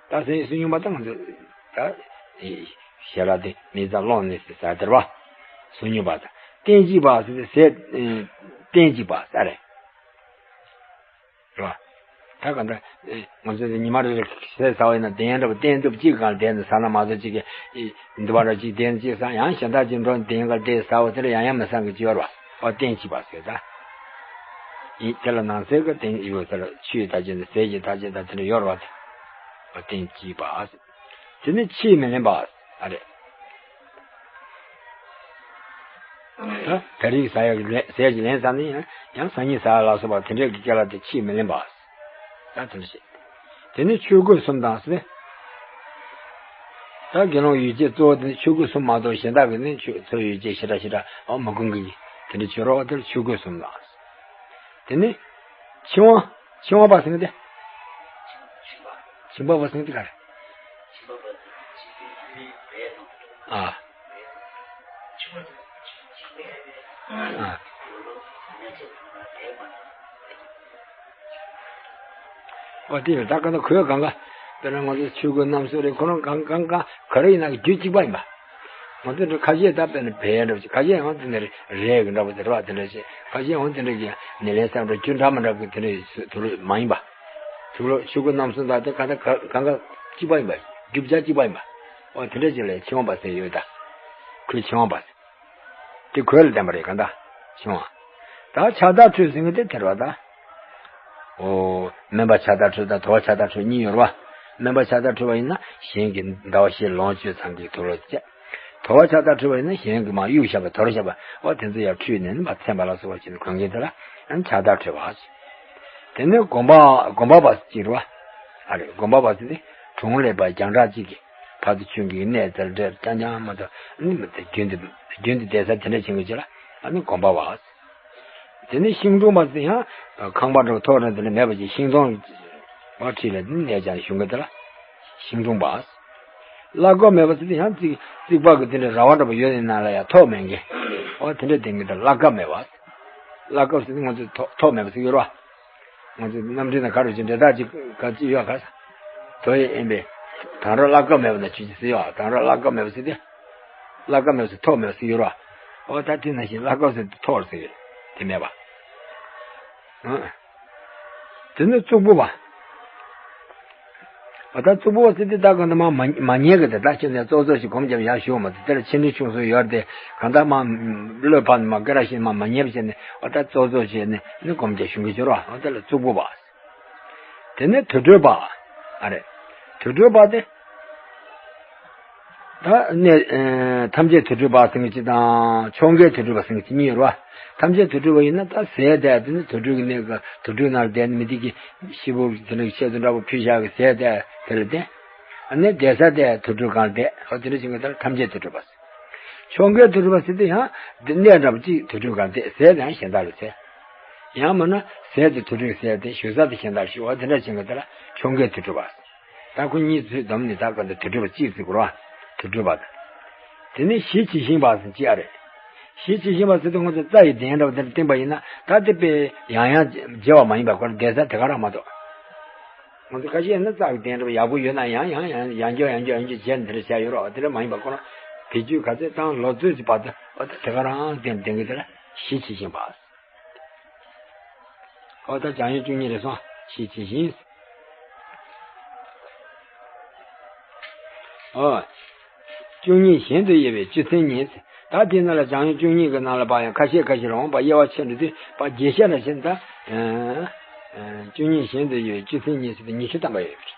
ད་ཟས་བསོད་སྙོམས་པ་དང་ང་ཚོ་ད་ཞལ་ལག་དེ་མིག་རྩ་རླུང་ནི་ཟེར་ཟ་དེར་བ། བསོད་སྙོམས་པ་དང་རྟེན་ཅིང་པ་ཟེར་དུས་ཟས་རྟེན་ཅིང་པ་ཟེར་རེད། རེད་བ། ད་ག་འདྲ། ཨེ། ང་ཚོས་ཉི་མ་རེ་རེ་ཟས་ཟ་བ་ཡིན་ན་དེ་ཡང་འདྲ་པོ་སྟན་ཐུབ་གཅིག་གང་བསྡད་ནས་ཟ་ན་མ་གཏོགས་གཅིག་གིས། ཨེ། འདི་བ་ར་གཅིག་བསྡད་ནས་གཅིག་ཟ། ཡང་གཞན་དག་ཅིག་འགྲོ་ནས་དེ་ཡང་ག་བསྡད་ཟ་བ་དེ་ལ་ཡང་ཡང་མི་བསམ་གི་ཅིག་ཡོད་རེད་བ། འོ་རྟེན་ཅིང་པ་ཟེར་ད། ཡིན་དེ་ལ་ནང་གསེས་ཀྱི་རྟེན་ཡོད་དེ་ལ་ཆུའི་མཐའ་ཅན་དང་ཟས་ཀྱི་མཐའ་ཅན་དང་དེ་འདྲ་ཡོད་རེད་བ། འོ་རྟེན་ཅིང་པ་ཟེར། དེ་ནི་ཕྱིས་མི་ལེན་པ། ཨ་རེད། ད་ད་རེས་ཟ་ཡག་གི་ལན་ཟས་ཀྱི་ལན་ཟ་ནི་ཡང་ཡང་སང་ཉིན་ཟ་ཡག་ལ་སོགས་པ་དེ་འདྲས་ཀྱི་སྐད་ལ་དེ་ཕྱིས་མི་ལེན་པ། ད་དེ་འདྲ་བྱེད། དེ་ནི་ཆོས་གོས་གསུམ་དང་ཟེར། ད་དགེ་སློང་ཡུལ་སྐྱེས་གཙོ་བོ་དེ་ནི་ཆོས་གོས་གསུམ་མ་གཏོགས་གཞན་དག་གིས་ནི་ཆོས་ཚོ་ཡུལ་སྐྱེས་ཞེ་དྲག་ཞེ་དྲག་འོ་མི་གོན་གི། དེ་འདྲ་བྱེད་རོགས། དེ་ལ་ཆོས་གོས་གསུམ་དང་ཟེར། དེ་ནི་འཆིང་བ། འཆིང་བ་པ་ཟེར་མཁན་དེ། འཆིང་བ་པ་ཟེར་མཁན་དེ་ག་རེ། ཨ། ཨ། ཨོ་དེ་ཡོད། ད་ག་ན་གོས་གང་ག་དཔེར་ན་ང་ཚོ་ཆོས་གོས་རྣམ་གསུམ་རེད། ཁོ་རང་གང་གང་གང་ག་རེ་ཡིན་ན་རྒྱུ་གཅིག་པ་ཡིན་པ། ང་ཚོ་འདི་ཁ་ཤས་ད་དཔེར་ན་བལ་འདྲ་པོ་ཅིག་ཁ་ཤས་ཡང་དེ་འདྲ་རས་ཀྱི་འདྲ་པོ་དེ་རེད་བ། དེ་འདྲ་ཞིག་ཁ་ཤས་ཡང་དེ་འདྲ་གི་ནི་ལན་བསམ་འགྲོ་རྒྱུ་འདྲ་མི་འདྲ་པོ་དེ་འདྲ་དུ་ལོ་མ་ཡིན་པ། དུ་ལོ་ཆོས་གོས་རྣམ་གསུམ་དག་དེ་ག་ད་ག་གང་ག་གཅིག་པ་ཡིན་པ། རྒྱུ་ཆ་གཅིག་པ་ཡིན་པ། ཨོ་དེ་འདྲ་ཅིག་ལ་འཆིང་བ་པ་ཟེར་ཡོད་ད། ཁོས་འཆིང་བ་པ་ཟེར། དེ་གོས་ལ་བརྟེན་པ་རེད་ག་ད། འཆིང་བ། ད་ཕྱག་དར་ཁྲོད་ཟེར་མཁན་དེ་དེ་རེད་བ་ད། ཨོ། སྨན་པ་ཕྱག་དར་ཁྲོད་དང་དོལ་པོ་ཕྱག་དར་ཁྲོད་གཉིས་ཡོད་རེད་བ། སྨན་པ་ཕྱག་དར་ཁྲོད་པ་ཡིན་ན་གཞན་གྱི་ཟླ་བ་བཞི་ལོངས་སྤྱོད་ཚང་གི་དུ་ལོ་བཅད། དོལ་པོ་ཕྱག་དར་ཁྲོད་པ་ཡིན་ན་གཞན་གྱི་མ་གཡུག་བཞག་པ་དོར་བཞག་པ་འོ་དེ་ཚོ་ཡར་ཁྲུས་ནས་ནི་མ་ཚན་པ་ལ་སོགས་པ་བྱས་ནས་གོན་མཁན་དེ་ལ་ཨ་ནི་ཕྱག་དར་ཁྲོད་པ། དེ་ནས་སྒོམ་པ་སྒོམ་པ་པ་ཅིག་རེད་བ། ཨ་རེད། སྒོམ་པ་པ་ཟེར་དེ་གྲོང་ལས་པ་རྒྱང་གྲགས་གཅིག་གིས་ཕར་དུ་ཆུང་གི་གནས་དེར་འདྲེར་རྐྱང་རྐྱང་མ་གཏོགས་ཨ་ནི་མི་དེ་རྒྱུན་དུ་རྒྱུན་དུ་བསྡད་ས་དེ་འདྲ་བྱེད་མཁན་ཅིག་ལ་ཨ་ནི་སྒོམ་པ་པ། དེ་ནས་ཤིང་དྲུང་པ་ཟེར་ཡང་ཁང་པ་འདྲ་པོ་ཐོག་འདྲ་དེ་འདྲ་མེད་པ་ཅིག་ཤིང་སྡོང་བ་ཁྲིད་ལ་གནས་ཀྱང་བཞུགས་མཁན་དེ་ལ་ཤིང་དྲུང་པ། གླ་སྐོར་མེད་པ་ཟེར་དེ་ཡང་རྩིག་རྩིག་པ་གི་དེ་འདྲ་ར་བ་འདྲ་པོ་ཡོད་ནི་ནང་ལ་ཡང་ཐོག་མེད་མཁན། ཨོ་དེ་འདྲ་དེ་འདྲ་གླ་སྐོར་མེད་པ། གླ་སྐོར་ཟེར་དེ་ང་ཚོ་ཐོག་ཐོག་མེད་པ་ཟེར་གྱི་ཡོད་རེད་བ། ང་ཚོ་གནམ་གྲུ་དང་ག་རེ་བྱེད་འདྲ་ཐག་ཅིག་ག་ཅིག་ཡོད་ག་ས། དོ་ཡི་ཨེམ་པའི་དང་ར་གླ་སྐོར་མེད་པ་ན་ཆུ་ཅི་ཟེར་ཡོད། དང་ར་གླ་སྐོར་མེད་པ་ཟེར་དེ། གླ་སྐོར་མེད་པ་ཟེར་ཐོག་མེད་པ་ཟེར་ཡོད་ར། ཨོ་ད་དེ་ནང་བཞིན་གླ་སྐོར་ཟེར་ཐོག་ཟེར་དེ་མེད་པ། ཨ། དེ་ནི་གཙུག་ཕུད་པ། ཨོ་ད་གཙུག་ཕུད་པ་ཟེར་དེ་ད་གང་ལྟར་མ་མ་མ་ཉལ་གི་དེ་ད་ཁྱེད་ནས་ཙོག་ཙོག་ཞིག་སྒོམ་རྒྱབ་ཡར་ཞུ་མ་ཟེར། དེ་ལ་ཆེ་འབྲིང་ཆུང་གསུམ་ཡོད་དེ་གང་ལྟར་མ་བློས་བབས་ནས་མ་སྐད་ར་བཤད་མ་མ་ཉལ་བྱས་ནས་ཨོ་ད་ཙོག་ཙོག་བྱས་ནས་ནི་སྒོམ་རྒྱབ་ཞུ་གི་ཅོ་ར། ཨོ་དེ་ལ་གཙུག་ཕུད་པ། དེ་ནས་དུར་ཁྲོད་པ། ཨ་རེ། དུར་ཁྲོད་པ་དེ། ད་ནས་ཨེ་ཐམས་ཅད་དུར་ཁྲོད་པ་ཟེར་མཁན་ཅིག་དང་ཆོ་གའི་དུར་ཁྲོད་པ་ཟེར་མཁན་ཅིག་གཉིས་ཡོད་རེད་བ། ཐམས་ཅད་དུར་ཁྲོད་པ་ཡིན་ན་ད་ཟས་དེ་དེ་ནི་དུར་ཁྲོད་ཀྱི་གནས་ཀྱི་དུར་ཁྲོད་ནང་བསྡད་ནས་མི་དེ་གི་ཤི་བོ་དེ་ནི་ཆེད་དུ་འདྲ་པོ་ཕུལ་བཞག་གི་ཟས་དེ་དེ་ལ་བརྟེན། ཨ་ནི་བསྡད་ས་དེ་དུར་ཁྲོད་གང་བསྡད་ཨོ་དེ་འདྲ་བྱེད་མཁན་ད་ཐམས་ཅད་དུར་ཁྲོད་པ་ཟེར། ཆོ་གའི་དུར་ཁྲོད་པ་ཟེར་དུས་ཡང་འདི་གནས་འདྲ་པོ་གཅིག་དུར་ཁྲོད་གང་བསྡད་ཟས་དེ་ཡང་གཞན་དག་ལ་ཟས། ཡང་མིན་ན་ཟས་དེ་དུར་ཁྲོད་ཟས་དེ་བཞུགས་ས་དེ་གཞན་དག་ལ་བཞུགས་ཨོ་དེ་འདྲ་བྱེད་མཁན་ད་ཆོ་གའི་དུར་ཁྲོད་པ་ཟེར། ད་ཁོ་གཉིས་ཚོས་བསྡོམས་ནས་ད་ག་འདི་དུར་ཁྲོད་པ་གཅིག་བརྩི་དགོས་རེད་བ། དུར་ཁྲོད་པ་དང་། དེ་ནས་ཞི་བྱེད་ཤིང་པ་ཟེར་གཅིག་ཨ་རེད། ཞི་བྱེད་ཤིང་པ་ཟེར་དུས་ང་ཚོ་རྩྭ་ཡི་གདན་འདྲ་པོ་དེ་འདྲ་བསྟེན་པ་ཡིན་ན་ད་དེ་དཔེ་ཡང་ཡང་བརྗེ་བ་མ་ཡིན་པ་ཁོ་རང་བསྡད་ས་དེ་ག་རང་མ་གཏོགས། ང་ཚོ་ཁ་ཤས་ཡིན་ན་རྩྭ་ཡི་གདན་འདྲ་པོ་ཡག་པོ་ཡོད་ན་ཡང་ཡང་ཡང་ཡང་བསྐྱར་ཡང་བསྐྱར་ཡང་བསྐྱར་བྱས་ནས་དེ་འདྲ་བྱས་ཡོད་རེད་བ། དེ་འདྲ་མ་ཡིན་པ་ཁོ་རང་བེད་སྤྱོད་ག་ཚོད་བཏང་ལོ་ཚོད་ཀྱི་བར་དུ་ཨོ་ད་དེ་ག་རང་བསྟེན་བསྟེན་གི་དེ་ལ་ཞི་བྱེད་ཤིང་པ། ཨོ་ད་བྱང་ཡུལ་བཅུ་གཉིས་རེད་སོང་ཞི་བྱེད་ཤིང་། ཨོ། བཅུ་གཉིས་གཞན་དུ་དབྱེ་བའི་བཅུ་ཚན་གཉིས། ད་དེའི་ནང་ལ་སྦྱང་ཡུལ་བཅུ་གཉིས་ཀྱི་ནང་ལ་ཕར་ཡང་ཁ་ཤས་ཁ་ཤས་ལ་འོངས་པ་དབྱེ་བ་ཕྱེ་འགྲོ་དུས་ཕར་བརྒྱད་ཤ་ལ་ཕྱིན། ད་བཅུ་གཉིས་གཞན་དུ་དབྱེ་བའི་བཅུ་ཚན་གཉིས་ཟེར་ཏེ་ཉི་ཤུ་ཐམ་པ་ཡོད།